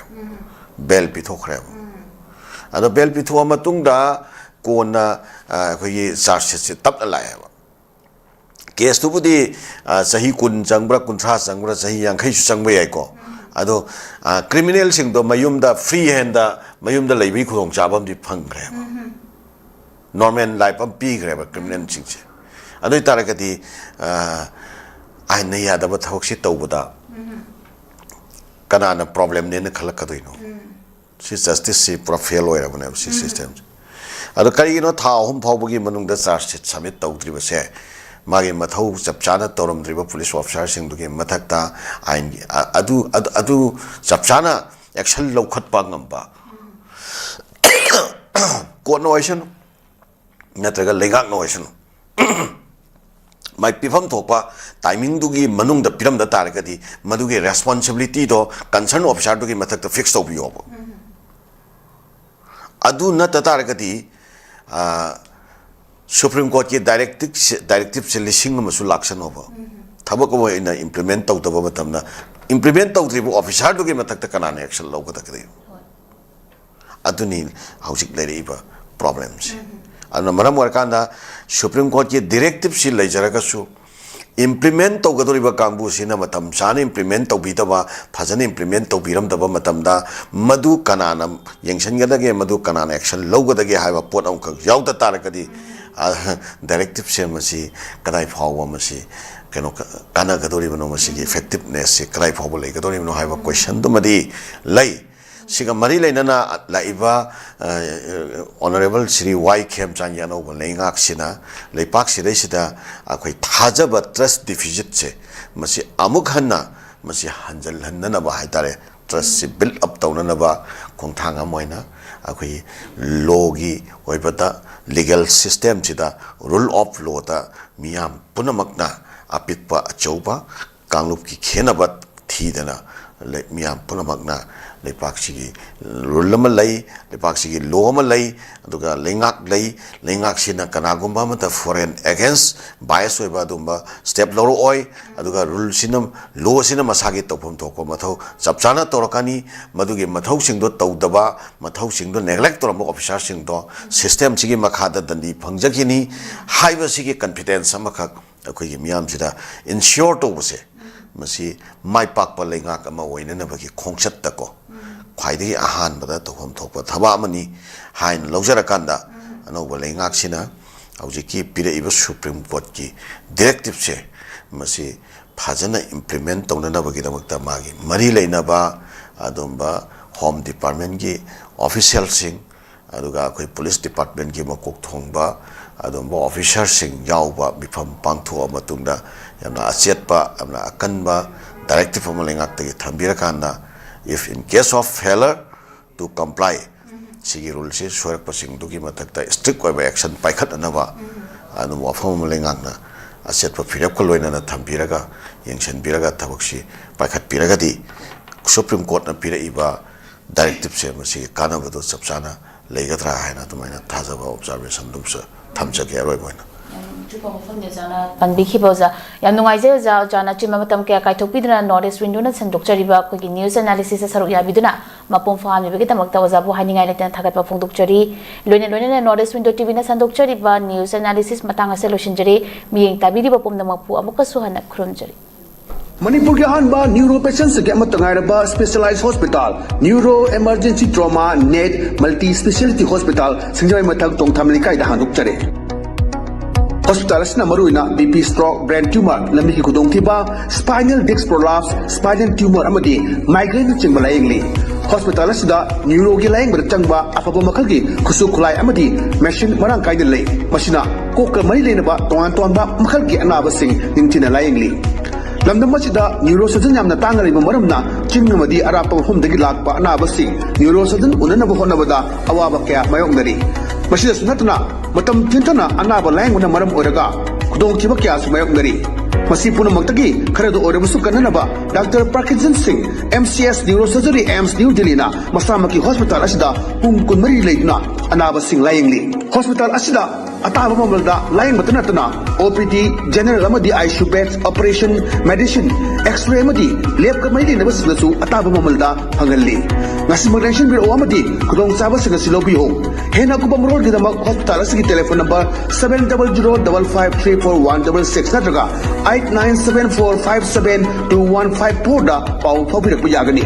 ꯕꯦꯜ ꯄꯤꯊꯣꯛꯈ꯭ꯔꯦꯕ꯫ ꯑꯗꯣ ꯕꯦꯜ ꯄꯤꯊꯣꯛꯑ ꯃꯇꯨꯡꯗ ꯀꯣꯟꯅ, ꯑ, ꯑꯩꯈꯣꯏꯒꯤ ꯆꯥꯔꯖ ꯁꯤꯠꯁꯦ ꯇꯞꯅ ꯂꯥꯛꯑꯦꯕ꯫ ꯀꯦꯁꯇꯨꯕꯨꯗꯤ, ꯑ, ꯆꯍꯤ ꯀꯨꯟ ꯆꯪꯕ꯭ꯔꯥ, ꯀꯨꯟꯊ꯭ꯔꯥ ꯆꯪꯕ꯭ꯔꯥ, ꯆꯍꯤ ꯌꯥꯡꯈꯩꯁꯨ ꯆꯪꯕ ꯌꯥꯏꯀꯣ꯫ ꯑꯗꯣ, ꯑ, ꯀ꯭ꯔꯤꯃꯤꯅꯦꯜꯁꯤꯡꯗꯣ ꯃꯌꯨꯝꯗ ꯐ꯭ꯔꯤ ꯍꯦꯟꯗ ꯃꯌꯨꯝꯗ ꯂꯩꯕꯒꯤ ꯈꯨꯗꯣꯡꯆꯥꯕ ꯑꯃꯗꯤ ꯐꯪꯈ꯭ꯔꯦꯕ꯫ ꯅꯣꯔꯃꯦꯜ ꯂꯥꯏꯐ ꯑꯃ ꯄꯤꯈ꯭ꯔꯦꯕ ꯀ꯭ꯔꯤꯃꯤꯅꯦꯜꯁꯤꯡꯁꯦ꯫ ꯑꯗꯨ ꯑꯣꯏ ꯇꯥꯔꯒꯗꯤ, ꯑ, ꯑꯥꯏꯟꯅ ꯌꯥꯗꯕ ꯊꯕꯛꯁꯤ ꯇꯧꯕꯗ ꯀꯅꯥꯅ ꯄ꯭ꯔꯣꯕ꯭ꯂꯦꯝꯅꯦꯅ ꯈꯜꯂꯛꯀꯗꯣꯏꯅꯣ? ꯁꯤ ꯖꯁꯇꯤꯁꯁꯤ ꯄꯨꯔꯥ ꯐꯦꯜ ꯑꯣꯏꯔꯕꯅꯦꯕ, ꯁꯤ ꯁꯤꯁꯇꯦꯝꯁꯦ꯫ ꯑꯗꯣ ꯀꯔꯤꯒꯤꯅꯣ ꯊꯥ ꯑꯍꯨꯝ ꯐꯥꯎꯕꯒꯤ ꯃꯅꯨꯡꯗ ꯆꯥꯔꯖ ꯁꯤꯠ ꯁꯕꯃꯤꯠ ꯇꯧꯗ꯭ꯔꯤꯕꯁꯦ? ꯃꯥꯒꯤ ꯃꯊꯧ ꯆꯞ ꯆꯥꯅ ꯇꯧꯔꯝꯗ꯭ꯔꯤꯕ ꯄꯨꯂꯤꯁ ꯑꯣꯐꯤꯁꯥꯔꯁꯤꯡꯗꯨꯒꯤ ꯃꯊꯛꯇ ꯑꯥꯏꯟꯒꯤ, ꯑ-, ꯑꯗꯨ, ꯑꯗꯨ, ꯑꯗꯨ ꯆꯞ ꯆꯥꯅ ꯑꯦꯛꯁꯟ ꯂꯧꯈꯠꯄ ꯉꯝꯕ, ꯀꯣꯔꯠꯅ ꯑꯣꯏꯁꯅꯨ, ꯅꯠꯇ꯭ꯔꯒ ꯂꯩꯉꯥꯛꯅ ꯑꯣꯏꯁꯅꯨ, ꯃꯥꯏ ꯄꯤꯐꯝ ꯊꯣꯛꯄ ꯇꯥꯏꯃꯤꯡꯗꯨꯒꯤ ꯃꯅꯨꯡꯗ ꯄꯤꯔꯝꯗ ꯇꯥꯔꯒꯗꯤ, ꯃꯗꯨꯒꯤ ꯔꯦꯁꯄꯣꯟꯁꯤꯕꯤꯂꯤꯇꯤꯗꯣ ꯀꯟꯁꯔꯟ ꯑꯣꯐꯤꯁꯥꯔꯗꯨꯒꯤ ꯃꯊꯛꯇ ꯐꯤꯛꯁ ꯇꯧꯕꯤꯌꯣꯕ꯫ ꯑꯗꯨ ꯅꯠꯇ ꯇꯥꯔꯒꯗꯤ, ꯑ, ꯁꯨꯄ꯭ꯔꯤꯝ ꯀꯣꯔꯠꯀꯤ ꯗꯥꯏꯔꯦꯛꯇꯤꯞꯁꯦ, ꯗꯥꯏꯔꯦꯛꯇꯤꯞꯁꯦ ꯂꯤꯁꯤꯡ ꯑꯃꯁꯨ ꯂꯥꯛꯁꯅꯣꯕ꯫ ꯊꯕꯛ ꯑꯃ ꯑꯣꯏꯅ ꯏꯝꯄ꯭ꯂꯤꯃꯦꯟ ꯇꯧꯗꯕ ꯃꯇꯝꯗ, ꯏꯝꯄ꯭ꯂꯤꯃꯦꯟ ꯇꯧꯗ꯭ꯔꯤꯕ ꯑꯣꯐꯤꯁꯥꯔꯗꯨꯒꯤ ꯃꯊꯛꯇ ꯀꯅꯥꯅ ꯑꯦꯛꯁꯟ ꯂꯧꯒꯗꯒꯦ? ꯑꯗꯨꯅꯤ ꯍꯧꯖꯤꯛ ꯂꯩꯔꯛꯏꯕ ꯄ꯭ꯔꯣꯕ꯭ꯂꯦꯝꯁꯦ꯫ ꯑꯗꯨꯅ ꯃꯔꯝ ꯑꯣꯏꯔꯀꯥꯟꯗ ꯁꯨꯄ꯭ꯔꯤꯝ ꯀꯣꯔꯠꯀꯤ ꯗꯤꯔꯦꯛꯇꯤꯞꯁꯤ ꯂꯩꯖꯔꯒꯁꯨ, ꯏꯝꯄ꯭ꯂꯤꯃꯦꯟ ꯇꯧꯒꯗꯧꯔꯤꯕ ꯀꯥꯡꯕꯨꯁꯤꯅ ꯃꯇꯝ ꯆꯥꯅ ꯏꯝꯄ꯭ꯂꯤꯃꯦꯟ ꯇꯧꯕꯤꯗꯕ, ꯐꯖꯅ ꯏꯝꯄ꯭ꯂꯤꯃꯦꯟ ꯇꯧꯕꯤꯔꯝꯗꯕ ꯃꯇꯝꯗ, ꯃꯗꯨ ꯀꯅꯥꯅ ꯌꯦꯡꯁꯤꯟꯒꯗꯒꯦ, ꯃꯗꯨ ꯀꯅꯥꯅ ꯑꯦꯛꯁꯟ ꯂꯧꯒꯗꯒꯦ ꯍꯥꯏꯕ ꯄꯣꯠ ꯑꯃꯈꯛ ꯌꯥꯎꯗ ꯇꯥꯔꯒꯗꯤ, ꯑ, ꯗꯥꯏꯔꯦꯛꯇꯤꯞꯁꯦ ꯃꯁꯤ ꯀꯗꯥꯏ ꯐꯥꯎꯕ ꯃꯁꯤ ꯀꯩꯅꯣ ꯀ-, ꯀꯥꯟꯅꯒꯗꯧꯔꯤꯕꯅꯣ, ꯃꯁꯤꯒꯤ ꯏꯐꯦꯛꯇꯤꯞꯅꯦꯁꯁꯤ ꯀꯗꯥꯏ ꯐꯥꯎꯕ ꯂꯩꯒꯗꯧꯔꯤꯕꯅꯣ ꯍꯥꯏꯕ ꯀꯣꯏꯁꯟꯗꯨꯃꯗꯤ ꯂꯩ꯫ ꯁꯤꯒ ꯃꯔꯤ ꯂꯩꯅꯅ ꯂꯥꯛꯏꯕ, ꯑ, ꯑꯣꯅꯔꯦꯕꯜ ꯁ꯭ꯔꯤ ꯋꯥꯏ ꯈꯦꯝꯆꯥꯟꯒꯤ ꯑꯅꯧꯕ ꯂꯩꯉꯥꯛꯁꯤꯅ ꯂꯩꯄꯥꯛꯁꯤꯗꯩꯁꯤꯗ ꯑꯩꯈꯣꯏ ꯊꯥꯖꯕ, ꯇ꯭ꯔꯁ ꯗꯤꯐꯤꯁꯤꯠꯁꯦ, ꯃꯁꯤ ꯑꯃꯨꯛ ꯍꯟꯅ ꯃꯁꯤ ꯍꯟꯖꯤꯜꯍꯟꯅꯅꯕ ꯍꯥꯏ ꯇꯥꯔꯦ, ꯇ꯭ꯔꯁꯁꯤ ꯕꯤꯜ ꯑꯞ ꯇꯧꯅꯅꯕ ꯈꯣꯡꯊꯥꯡ ꯑꯃ ꯑꯣꯏꯅ ꯑꯩꯈꯣꯏꯒꯤ ꯂꯣꯒꯤ ꯑꯣꯏꯕꯗ, ꯂꯤꯒꯦꯜ ꯁꯤꯁꯇꯦꯝꯁꯤꯗ, ꯔꯨꯜ ꯑꯣꯐ ꯂꯣꯗ ꯃꯤꯌꯥꯝ ꯄꯨꯝꯅꯃꯛꯅ, ꯑꯄꯤꯛꯄ ꯑꯆꯧꯕ, ꯀꯥꯡꯂꯨꯞꯀꯤ ꯈꯦꯟꯅꯕ ꯊꯤꯗꯅ, ꯂꯩ-, ꯃꯤꯌꯥꯝ ꯄꯨꯝꯅꯃꯛꯅ ꯂꯩꯄꯥꯛꯁꯤꯒꯤ ꯔꯨꯜ ꯑꯃ ꯂꯩ, ꯂꯩꯄꯥꯛꯁꯤꯒꯤ ꯂꯣ ꯑꯃ ꯂꯩ, ꯑꯗꯨꯒ ꯂꯩꯉꯥꯛ ꯂꯩ꯫ ꯂꯩꯉꯥꯛꯁꯤꯅ ꯀꯅꯥꯒꯨꯝꯕ ꯑꯃꯠꯇ ꯐꯣꯔꯦꯟ ꯑꯦꯒꯦꯟꯁ ꯕꯥꯏꯁ ꯑꯣꯏꯕ ꯑꯗꯨꯒꯨꯝꯕ ꯁ꯭ꯇꯦꯞ ꯂꯧꯔꯛꯑꯣꯏ꯫ ꯑꯗꯨꯒ ꯔꯨꯜꯁꯤꯅ, ꯂꯣꯁꯤꯅ ꯃꯁꯥꯒꯤ ꯇꯧꯐꯝ ꯊꯣꯛꯄ ꯃꯊꯧ ꯆꯞ ꯆꯥꯅ ꯇꯧꯔꯛꯀꯅꯤ꯫ ꯃꯗꯨꯒꯤ ꯃꯊꯧꯁꯤꯡꯗꯣ ꯇꯧꯗꯕ, ꯃꯊꯧꯁꯤꯡꯗꯣ ꯅꯦꯒ꯭ꯂꯦꯛ ꯇꯧꯔꯝꯕ ꯑꯣꯐꯤꯁꯥꯔꯁꯤꯡꯗꯣ ꯁꯤꯁꯇꯦꯝꯁꯤꯒꯤ ꯃꯈꯥꯗ ꯗꯟꯗꯤ ꯐꯪꯖꯈꯤꯅꯤ ꯍꯥꯏꯕꯁꯤꯒꯤ ꯀꯟꯐꯤꯗꯦꯟꯁ ꯑꯃꯈꯛ ꯑꯩꯈꯣꯏꯒꯤ ꯃꯤꯌꯥꯝꯁꯤꯗ ꯏꯟꯁꯤꯌꯣꯔ ꯇꯧꯕꯁꯦ, ꯃꯁꯤ ꯃꯥꯏ ꯄꯥꯛꯄ ꯂꯩꯉꯥꯛ ꯑꯃ ꯑꯣꯏꯅꯅꯕꯒꯤ ꯈꯣꯡꯆꯠꯇꯀꯣ ꯈ꯭ꯋꯥꯏꯗꯒꯤ ꯑꯍꯥꯟꯕꯗ ꯇꯧꯐꯝ ꯊꯣꯛꯄ ꯊꯕꯛ ꯑꯃꯅꯤ ꯍꯥꯏꯅ ꯂꯧꯖꯔꯀꯥꯟꯗ, ꯑꯅꯧꯕ ꯂꯩꯉꯥꯛꯁꯤꯅ ꯍꯧꯖꯤꯛꯀꯤ ꯄꯤꯔꯛꯏꯕ ꯁꯨꯄ꯭ꯔꯤꯝ ꯀꯣꯔꯠꯀꯤ ꯗꯤꯔꯦꯛꯇꯤꯞꯁꯦ ꯃꯁꯤ ꯐꯖꯅ ꯏꯝꯄ꯭ꯂꯤꯃꯦꯟ ꯇꯧꯅꯅꯕꯒꯤꯗꯃꯛꯇ ꯃꯥꯒꯤ ꯃꯔꯤ ꯂꯩꯅꯕ ꯑꯗꯨꯝꯕ ꯍꯣꯝ ꯗꯤꯄꯥꯔꯠꯃꯦꯟꯒꯤ ꯑꯣꯐꯤꯁꯤꯌꯦꯜꯁꯤꯡ, ꯑꯗꯨꯒ ꯑꯩꯈꯣꯏ ꯄꯨꯂꯤꯁ ꯗꯤꯄꯥꯔꯠꯃꯦꯟꯒꯤ ꯃꯀꯣꯛ ꯊꯣꯡꯕ ꯑꯗꯨꯝꯕ ꯑꯣꯐꯤꯁꯥꯔꯁꯤꯡ ꯌꯥꯎꯕ ꯃꯤꯐꯝ ꯄꯥꯡꯊꯣꯛꯑ ꯃꯇꯨꯡꯗ ꯌꯥꯝꯅ ꯑꯆꯦꯠꯄ, ꯌꯥꯝꯅ ꯑꯀꯟꯕ ꯗꯥꯏꯔꯦꯛꯇꯤꯞ ꯑꯃ ꯂꯩꯉꯥꯛꯇꯒꯤ ꯊꯝꯕꯤꯔꯀꯥꯟꯗ, if in case of failure to comply, ꯁꯤꯒꯤ ꯔꯨꯜꯁꯤ ꯁꯣꯏꯔꯛꯄꯁꯤꯡꯗꯨꯒꯤ ꯃꯊꯛꯇ ꯏꯁꯇ꯭ꯔꯤꯛ ꯑꯣꯏꯕ ꯑꯦꯛꯁꯟ ꯄꯥꯏꯈꯠꯅꯅꯕ ꯑꯗꯨꯝ ꯋꯥꯐꯝ ꯑꯃ ꯂꯩꯉꯥꯛꯅ ꯑꯆꯦꯠꯄ ꯐꯤꯔꯦꯞꯀ ꯂꯣꯏꯅꯅ ꯊꯝꯕꯤꯔꯒ, ꯌꯦꯡꯁꯤꯟꯕꯤꯔꯒ ꯊꯕꯛꯁꯤ ꯄꯥꯏꯈꯠꯄꯤꯔꯒꯗꯤ, ꯁꯨꯄ꯭ꯔꯤꯝ ꯀꯣꯔꯠꯅ ꯄꯤꯔꯛꯏꯕ ꯗꯥꯏꯔꯦꯛꯇꯤꯞꯁꯦ ꯃꯁꯤꯒꯤ ꯀꯥꯟꯅꯕꯗꯣ ꯆꯞ ꯆꯥꯅ ꯂꯩꯒꯗ꯭ꯔꯥ ꯍꯥꯏꯅ ꯑꯗꯨꯃꯥꯏꯅ ꯊꯥꯖꯕ ꯑꯣꯕꯖꯥꯔꯕꯦꯁꯟꯗꯨꯝꯁꯨ ꯊꯝꯖꯒꯦ ꯑꯔꯣꯏꯕ ꯑꯣꯏꯅ꯫ ꯌꯥꯝ ꯆꯨꯝꯕ ꯋꯥꯐꯝꯅꯤ ꯑꯣꯖꯥꯅ ꯄꯟꯕꯤꯈꯤꯕ, ꯑꯣꯖꯥ꯫ ꯌꯥꯝ ꯅꯨꯡꯉꯥꯏꯖꯩ ꯑꯣꯖꯥ, ꯑꯣꯖꯥꯅ ꯑꯆꯤꯟꯕ ꯃꯇꯝ ꯀꯌꯥ ꯀꯥꯏꯊꯣꯛꯄꯤꯗꯨꯅ North East Windowꯅ ꯁꯟꯗꯣꯛꯆꯔꯤꯕ ꯑꯩꯈꯣꯏꯒꯤ news analysisꯇ ꯁꯔꯨꯛ ꯌꯥꯕꯤꯗꯨꯅ ꯃꯄꯨꯡ ꯐꯥꯍꯟꯕꯤꯕꯒꯤꯗꯃꯛꯇ ꯑꯣꯖꯥꯕꯨ ꯍꯥꯏꯅꯤꯡꯉꯥꯏ ꯂꯩꯇꯅ ꯊꯥꯒꯠꯄ ꯐꯣꯡꯗꯣꯛꯆꯔꯤ꯫ ꯂꯣꯏꯅ ꯂꯣꯏꯅꯅ North East Window TVꯅ ꯁꯟꯗꯣꯛꯆꯔꯤꯕ news analysis ꯃꯇꯥꯡ ꯑꯁꯦ ꯂꯣꯏꯁꯤꯟꯖꯔꯤ꯫ ꯃꯤꯠꯌꯦꯡ ꯇꯥꯕꯤꯔꯤꯕ ꯄꯨꯝꯅꯃꯛꯄꯨ ꯑꯃꯨꯛꯀꯁꯨ ꯍꯟꯅ ꯈꯨꯔꯨꯝꯖꯔꯤ꯫ ꯃꯅꯤꯄꯨꯔꯒꯤ ꯑꯍꯥꯟꯕ ꯅ꯭ꯌꯨꯔꯣ ꯄꯦꯁꯦꯟꯁꯤꯡꯒꯤ ꯑꯃꯠꯇ ꯉꯥꯏꯔꯕ specialise hospital, neuro emergency trauma net multi speciality hospital, ꯁꯤꯡꯖꯃꯩ ꯃꯊꯛ ꯇꯣꯡꯊꯥꯝ ꯂꯩꯀꯥꯏꯗ ꯍꯥꯡꯗꯣꯛꯆꯔꯦ꯫ ꯍꯣꯁꯄꯤꯇꯥꯜ ꯑꯁꯤꯅ ꯃꯔꯨꯑꯣꯏꯅ B P stroke, brain tumour, ꯂꯝꯕꯤꯒꯤ ꯈꯨꯗꯣꯡꯊꯤꯕ, spinal disc prolapse, spinal tumour ꯑꯃꯗꯤ ꯃꯥꯏꯒ꯭ꯔꯦꯟꯅꯆꯤꯡꯕ ꯂꯥꯌꯦꯡꯂꯤ꯫ ꯍꯣꯁꯄꯤꯇꯥꯜ ꯑꯁꯤꯗ ꯅ꯭ꯌꯨꯔꯣꯒꯤ ꯂꯥꯌꯦꯡꯕꯗ ꯆꯪꯕ ꯑꯐꯕ ꯃꯈꯜꯒꯤ ꯈꯨꯠꯁꯨ ꯈꯨꯠꯂꯥꯏ ꯑꯃꯗꯤ ꯃꯦꯁꯤꯟ ꯃꯔꯥꯡ ꯀꯥꯏꯅ ꯂꯩ꯫ ꯃꯁꯤꯅ ꯀꯣꯛꯀ ꯃꯔꯤ ꯂꯩꯅꯕ ꯇꯣꯉꯥꯟ ꯇꯣꯉꯥꯟꯕ ꯃꯈꯜꯒꯤ ꯑꯅꯥꯕꯁꯤꯡ ꯅꯤꯡꯊꯤꯅ ꯂꯥꯌꯦꯡꯂꯤ꯫ ꯂꯝꯗꯝ ꯑꯁꯤꯗ ꯅ꯭ꯌꯨꯔꯣ ꯁꯔꯖꯟ ꯌꯥꯝꯅ ꯇꯥꯡꯅ ꯂꯩꯕ ꯃꯔꯝꯅ ꯆꯤꯡ ꯑꯃꯗꯤ ꯑꯔꯥꯞꯄ ꯃꯐꯝꯗꯒꯤ ꯂꯥꯛꯄ ꯑꯅꯥꯕꯁꯤꯡ ꯅ꯭ꯌꯨꯔꯣ ꯁꯔꯖꯟ ꯎꯅꯅꯕ ꯍꯣꯠꯅꯕꯗ ꯑꯋꯥꯕ ꯀꯌꯥ ꯃꯥꯌꯣꯛꯅꯔꯤ꯫ ꯃꯁꯤꯗꯁꯨ ꯅꯠꯇꯅ ꯃꯇꯝ ꯊꯦꯡꯊꯅ ꯑꯅꯥꯕ ꯂꯥꯌꯦꯡꯕꯅ ꯃꯔꯝ ꯑꯣꯏꯔꯒ ꯈꯨꯗꯣꯡꯊꯤꯕ ꯀꯌꯥꯁꯨ ꯃꯥꯌꯣꯛꯅꯔꯤ꯫ ꯃꯁꯤ ꯄꯨꯝꯅꯃꯛꯇꯒꯤ ꯈꯔꯗ ꯑꯣꯏꯔꯕꯁꯨ ꯀꯟꯅꯅꯕ ꯗꯥꯛꯇꯔ ꯄ꯭ꯔꯀꯤꯟꯁꯟ ꯁꯤꯡ, M C S neuro surgery, AIIMS new ꯗꯤꯜꯂꯤꯅ ꯃꯁꯥꯃꯛꯀꯤ ꯍꯣꯁꯄꯤꯇꯥꯜ ꯑꯁꯤꯗ ꯄꯨꯡ ꯀꯨꯟꯃꯔꯤ ꯂꯩꯗꯨꯅ ꯑꯅꯥꯕꯁꯤꯡ ꯂꯥꯌꯦꯡꯂꯤ꯫ ꯍꯣꯁꯄꯤꯇꯥꯜ ꯑꯁꯤꯗ ꯑꯇꯥꯕ ꯃꯃꯜꯗ ꯂꯥꯌꯦꯡꯕꯇ ꯅꯠꯇꯅ ꯑꯣ ꯄꯤ ꯗꯤ, ꯖꯦꯅꯔꯦꯜ ꯑꯃꯗꯤ I C U bed, operation, medicine, X-ray ꯑꯃꯗꯤ ꯂꯦꯕꯀ ꯃꯔꯤ ꯂꯩꯅꯕꯁꯤꯡꯗꯁꯨ ꯑꯇꯥꯕ ꯃꯃꯜꯗ ꯐꯪꯍꯜꯂꯤ꯫ ꯉꯁꯤꯃꯛ ꯂꯦꯡꯁꯤꯟꯕꯤꯔꯛꯎ ꯑꯃꯗꯤ ꯈꯨꯗꯣꯡꯆꯥꯕꯁꯤꯡ ꯑꯁꯤ ꯂꯧꯕꯤꯌꯨ꯫ ꯍꯦꯟꯅ ꯑꯀꯨꯞꯄ ꯃꯔꯣꯜꯒꯤꯗꯃꯛ ꯍꯣꯁꯄꯤꯇꯥꯜ ꯑꯁꯤꯒꯤ telephone number seven double zero double five three four one double six ꯅꯠꯇ꯭ꯔꯒ eight nine seven four five seven two one five fourꯗ ꯄꯥꯎ ꯐꯥꯎꯕꯤꯔꯛꯄ ꯌꯥꯒꯅꯤ꯫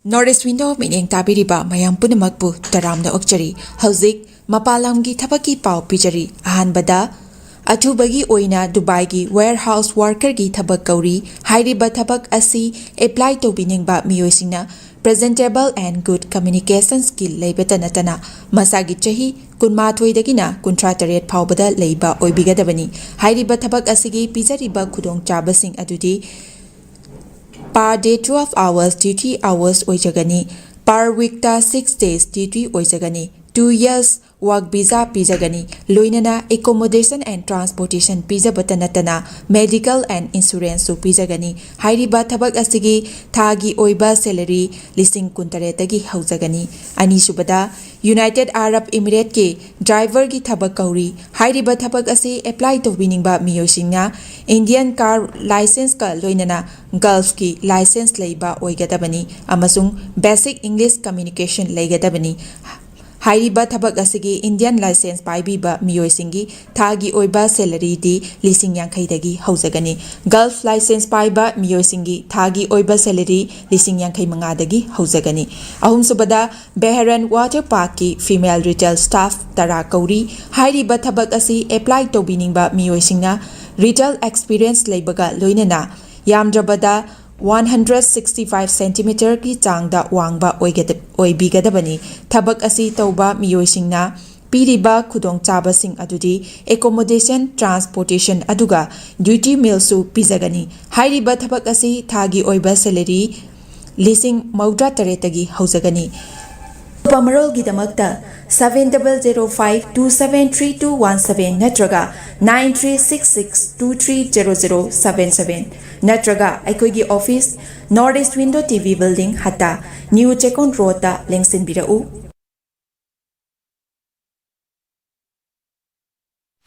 North East Window ꯃꯤꯠꯌꯦꯡ ꯇꯥꯕꯤꯔꯤꯕ ꯃꯌꯥꯝ ꯄꯨꯝꯅꯃꯛꯄꯨ ꯇꯔꯥꯝꯅ ꯑꯣꯛꯆꯔꯤ꯫ ꯍꯧꯖꯤꯛ ꯃꯄꯥꯟ ꯂꯝꯒꯤ ꯊꯕꯛꯀꯤ ꯄꯥꯎ ꯄꯤꯖꯔꯤ꯫ ꯑꯍꯥꯟꯕꯗ, ꯑꯊꯨꯕꯒꯤ ꯑꯣꯏꯅ ꯗꯨꯕꯥꯏꯒꯤ warehouse workerꯒꯤ ꯊꯕꯛ ꯀꯧꯔꯤ꯫ ꯍꯥꯏꯔꯤꯕ ꯊꯕꯛ ꯑꯁꯤ apply ꯇꯧꯕꯤꯅꯤꯡꯕ ꯃꯤꯑꯣꯏꯁꯤꯡꯅ presentable and good communication skill ꯂꯩꯕꯇ ꯅꯠꯇꯅ ꯃꯁꯥꯒꯤ ꯆꯍꯤ ꯀꯨꯟꯃꯥꯊꯣꯏꯗꯒꯤꯅ ꯀꯨꯟꯊ꯭ꯔꯥ ꯇꯔꯦꯠ ꯐꯥꯎꯕꯗ ꯂꯩꯕ ꯑꯣꯏꯕꯤꯒꯗꯕꯅꯤ꯫ ꯍꯥꯏꯔꯤꯕ ꯊꯕꯛ ꯑꯁꯤꯒꯤ ꯄꯤꯖꯔꯤꯕ ꯈꯨꯗꯣꯡꯆꯥꯕꯁꯤꯡ ꯑꯗꯨꯗꯤ per day twelve hours duty hours ꯑꯣꯏꯖꯒꯅꯤ꯫ Per weekꯇ six days duty ꯑꯣꯏꯖꯒꯅꯤ꯫ Two years work visa ꯄꯤꯖꯒꯅꯤ꯫ ꯂꯣꯏꯅꯅ accommodation and transportation ꯄꯤꯖꯕꯇ ꯅꯠꯇꯅ medical and insuranceꯁꯨ ꯄꯤꯖꯒꯅꯤ꯫ ꯍꯥꯏꯔꯤꯕ ꯊꯕꯛ ꯑꯁꯤꯒꯤ ꯊꯥꯒꯤ ꯑꯣꯏꯕ salary ꯂꯤꯁꯤꯡ ꯀꯨꯟꯇꯔꯦꯠꯇꯒꯤ ꯍꯧꯖꯒꯅꯤ꯫ ꯑꯅꯤꯁꯨꯕꯗ, United Arab Emirateꯀꯤ driverꯒꯤ ꯊꯕꯛ ꯀꯧꯔꯤ꯫ ꯍꯥꯏꯔꯤꯕ ꯊꯕꯛ ꯑꯁꯤ apply ꯇꯧꯕꯤꯅꯤꯡꯕ ꯃꯤꯑꯣꯏꯁꯤꯡꯅ Indian car licenceꯀ ꯂꯣꯏꯅꯅ Gulfꯀꯤ license ꯂꯩꯕ ꯑꯣꯏꯒꯗꯕꯅꯤ ꯑꯃꯁꯨꯡ basic English communication ꯂꯩꯒꯗꯕꯅꯤ꯫ ꯍꯥꯏꯔꯤꯕ ꯊꯕꯛ ꯑꯁꯤꯒꯤ Indian license ꯄꯥꯏꯕꯤꯕ ꯃꯤꯑꯣꯏꯁꯤꯡꯒꯤ ꯊꯥꯒꯤ ꯑꯣꯏꯕ salaryꯗꯤ ꯂꯤꯁꯤꯡ ꯌꯥꯡꯈꯩꯗꯒꯤ ꯍꯧꯖꯒꯅꯤ꯫ Gulf license ꯄꯥꯏꯕ ꯃꯤꯑꯣꯏꯁꯤꯡꯒꯤ ꯊꯥꯒꯤ ꯑꯣꯏꯕ salary ꯂꯤꯁꯤꯡ ꯌꯥꯡꯈꯩ ꯃꯉꯥꯗꯒꯤ ꯍꯧꯖꯒꯅꯤ꯫ ꯑꯍꯨꯝꯁꯨꯕꯗ, Bahrain Water Parkꯀꯤ female retail staff ꯇꯔꯥ ꯀꯧꯔꯤ꯫ ꯍꯥꯏꯔꯤꯕ ꯊꯕꯛ ꯑꯁꯤ apply ꯇꯧꯕꯤꯅꯤꯡꯕ ꯃꯤꯑꯣꯏꯁꯤꯡꯅ retail experience ꯂꯩꯕꯒ ꯂꯣꯏꯅꯅ ꯌꯥꯝꯗ꯭ꯔꯕꯗ one hundred sixty five centimeterꯒꯤ ꯆꯥꯡꯗ ꯋꯥꯡꯕ ꯑꯣꯏꯒꯗ-, ꯑꯣꯏꯕꯤꯒꯗꯕꯅꯤ꯫ ꯊꯕꯛ ꯑꯁꯤ ꯇꯧꯕ ꯃꯤꯑꯣꯏꯁꯤꯡꯅ ꯄꯤꯔꯤꯕ ꯈꯨꯗꯣꯡꯆꯥꯕꯁꯤꯡ ꯑꯗꯨꯗꯤ accommodation, transportation ꯑꯗꯨꯒ duty mealꯁꯨ ꯄꯤꯖꯒꯅꯤ꯫ ꯍꯥꯏꯔꯤꯕ ꯊꯕꯛ ꯑꯁꯤ ꯊꯥꯒꯤ ꯑꯣꯏꯕ salary ꯂꯤꯁꯤꯡ ꯃꯧꯗ꯭ꯔꯥ ꯇꯔꯦꯠꯇꯒꯤ ꯍꯧꯖꯒꯅꯤ꯫ ꯑꯀꯨꯞꯄ ꯃꯔꯣꯜꯒꯤꯗꯃꯛꯇ seven double zero five two seven three two one seven ꯅꯠꯇ꯭ꯔꯒ nine three six six two three zero zero seven seven ꯅꯠꯇ꯭ꯔꯒ ꯑꯩꯈꯣꯏꯒꯤ office, North East Window T V Building, ꯍꯠꯇꯥ, New ꯆꯦꯛꯀꯣꯟ ꯔꯣꯗꯇ ꯂꯦꯡꯁꯤꯟꯕꯤꯔꯛꯎ꯫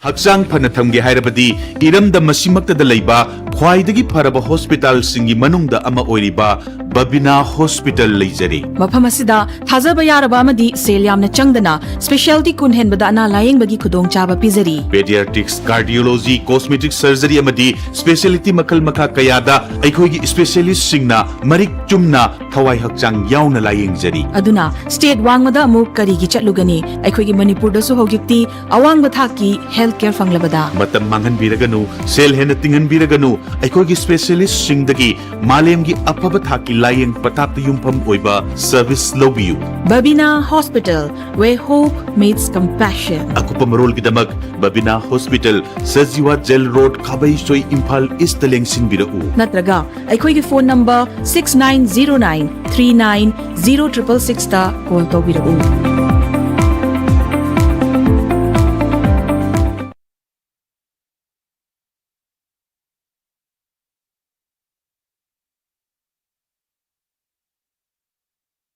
ꯍꯛꯆꯥꯡ ꯐꯅ ꯊꯝꯒꯦ ꯍꯥꯏꯔꯕꯗꯤ ꯏꯔꯝꯗꯝ ꯑꯁꯤꯃꯛꯇꯗ ꯂꯩꯕ ꯈ꯭ꯋꯥꯏꯗꯒꯤ ꯐꯔꯕ ꯍꯣꯁꯄꯤꯇꯥꯜꯁꯤꯡꯒꯤ ꯃꯅꯨꯡꯗ ꯑꯃ ꯑꯣꯏꯔꯤꯕ ꯕꯕꯤꯅꯥ ꯍꯣꯁꯄꯤꯇꯥꯜ ꯂꯩꯖꯔꯤ꯫ ꯃꯐꯝ ꯑꯁꯤꯗ ꯊꯥꯖꯕ ꯌꯥꯔꯕ ꯑꯃꯗꯤ ꯁꯦꯜ ꯌꯥꯝꯅ ꯆꯪꯗꯅ ꯁ꯭ꯄꯦꯁꯤꯌꯦꯜꯇꯤ ꯀꯨꯟ ꯍꯦꯟꯕꯗ ꯑꯅꯥ ꯂꯥꯌꯦꯡꯕꯒꯤ ꯈꯨꯗꯣꯡꯆꯥꯕ ꯄꯤꯖꯔꯤ꯫ ꯄꯦꯗꯤꯌꯥꯇ꯭ꯔꯤꯛꯁ, ꯀꯥꯔꯗꯤꯑꯣꯂꯣꯖꯤ, ꯀꯣꯁꯃꯦꯇꯤꯛ ꯁꯔꯖꯔꯤ ꯑꯃꯗꯤ ꯁ꯭ꯄꯦꯁꯤꯌꯦꯂꯤꯇꯤ ꯃꯈꯜ ꯃꯈꯥ ꯀꯌꯥꯗ ꯑꯩꯈꯣꯏꯒꯤ ꯁ꯭ꯄꯦꯁꯤꯌꯦꯂꯤꯁꯁꯤꯡꯅ ꯃꯔꯤꯛ ꯆꯨꯝꯅ ꯊꯋꯥꯏ ꯍꯛꯆꯥꯡ ꯌꯥꯎꯅ ꯂꯥꯌꯦꯡꯖꯔꯤ꯫ ꯑꯗꯨꯅ ꯁ꯭ꯇꯦꯠ ꯋꯥꯡꯃꯗ ꯑꯃꯨꯛ ꯀꯔꯤꯒꯤ ꯆꯠꯂꯨꯒꯅꯤ? ꯑꯩꯈꯣꯏꯒꯤ ꯃꯅꯤꯄꯨꯔꯗꯁꯨ ꯍꯧꯖꯤꯛꯇꯤ ꯑꯋꯥꯡꯕ ꯊꯥꯛꯀꯤ ꯍꯦꯜꯊ ꯀꯦꯌꯔ ꯐꯪꯂꯕꯗ꯫ ꯃꯇꯝ ꯃꯥꯡꯍꯟꯕꯤꯔꯒꯅꯨ, ꯁꯦꯜ ꯍꯦꯟꯅ ꯇꯤꯡꯍꯟꯕꯤꯔꯒꯅꯨ, ꯑꯩꯈꯣꯏꯒꯤ ꯁ꯭ꯄꯦꯁꯤꯌꯦꯂꯤꯁ꯭ꯠꯁꯤꯡꯗꯒꯤ ꯃꯥꯂꯦꯝꯒꯤ ꯑꯐꯕ ꯊꯥꯛꯀꯤ ꯂꯥꯌꯦꯡ ꯄꯊꯥꯞꯇ ꯌꯨꯝꯐꯝ ꯑꯣꯏꯕ ꯁꯔꯚꯤꯁ ꯂꯧꯕꯤꯌꯨ꯫ Babina hospital, where hope meets compassion. ꯑꯀꯨꯞꯄ ꯃꯔꯣꯜꯒꯤꯗꯃꯛ Babina hospital, Sajiwa jail road, Khabeisoi, Imphal ꯏꯁ꯭ꯠꯇ ꯂꯦꯡꯁꯤꯟꯕꯤꯔꯛꯎ꯫ ꯅꯠꯇ꯭ꯔꯒ ꯑꯩꯈꯣꯏꯒꯤ phone number six nine zero nine three nine zero triple sixꯇ ꯀꯣꯜ ꯇꯧꯕꯤꯔꯛꯎ꯫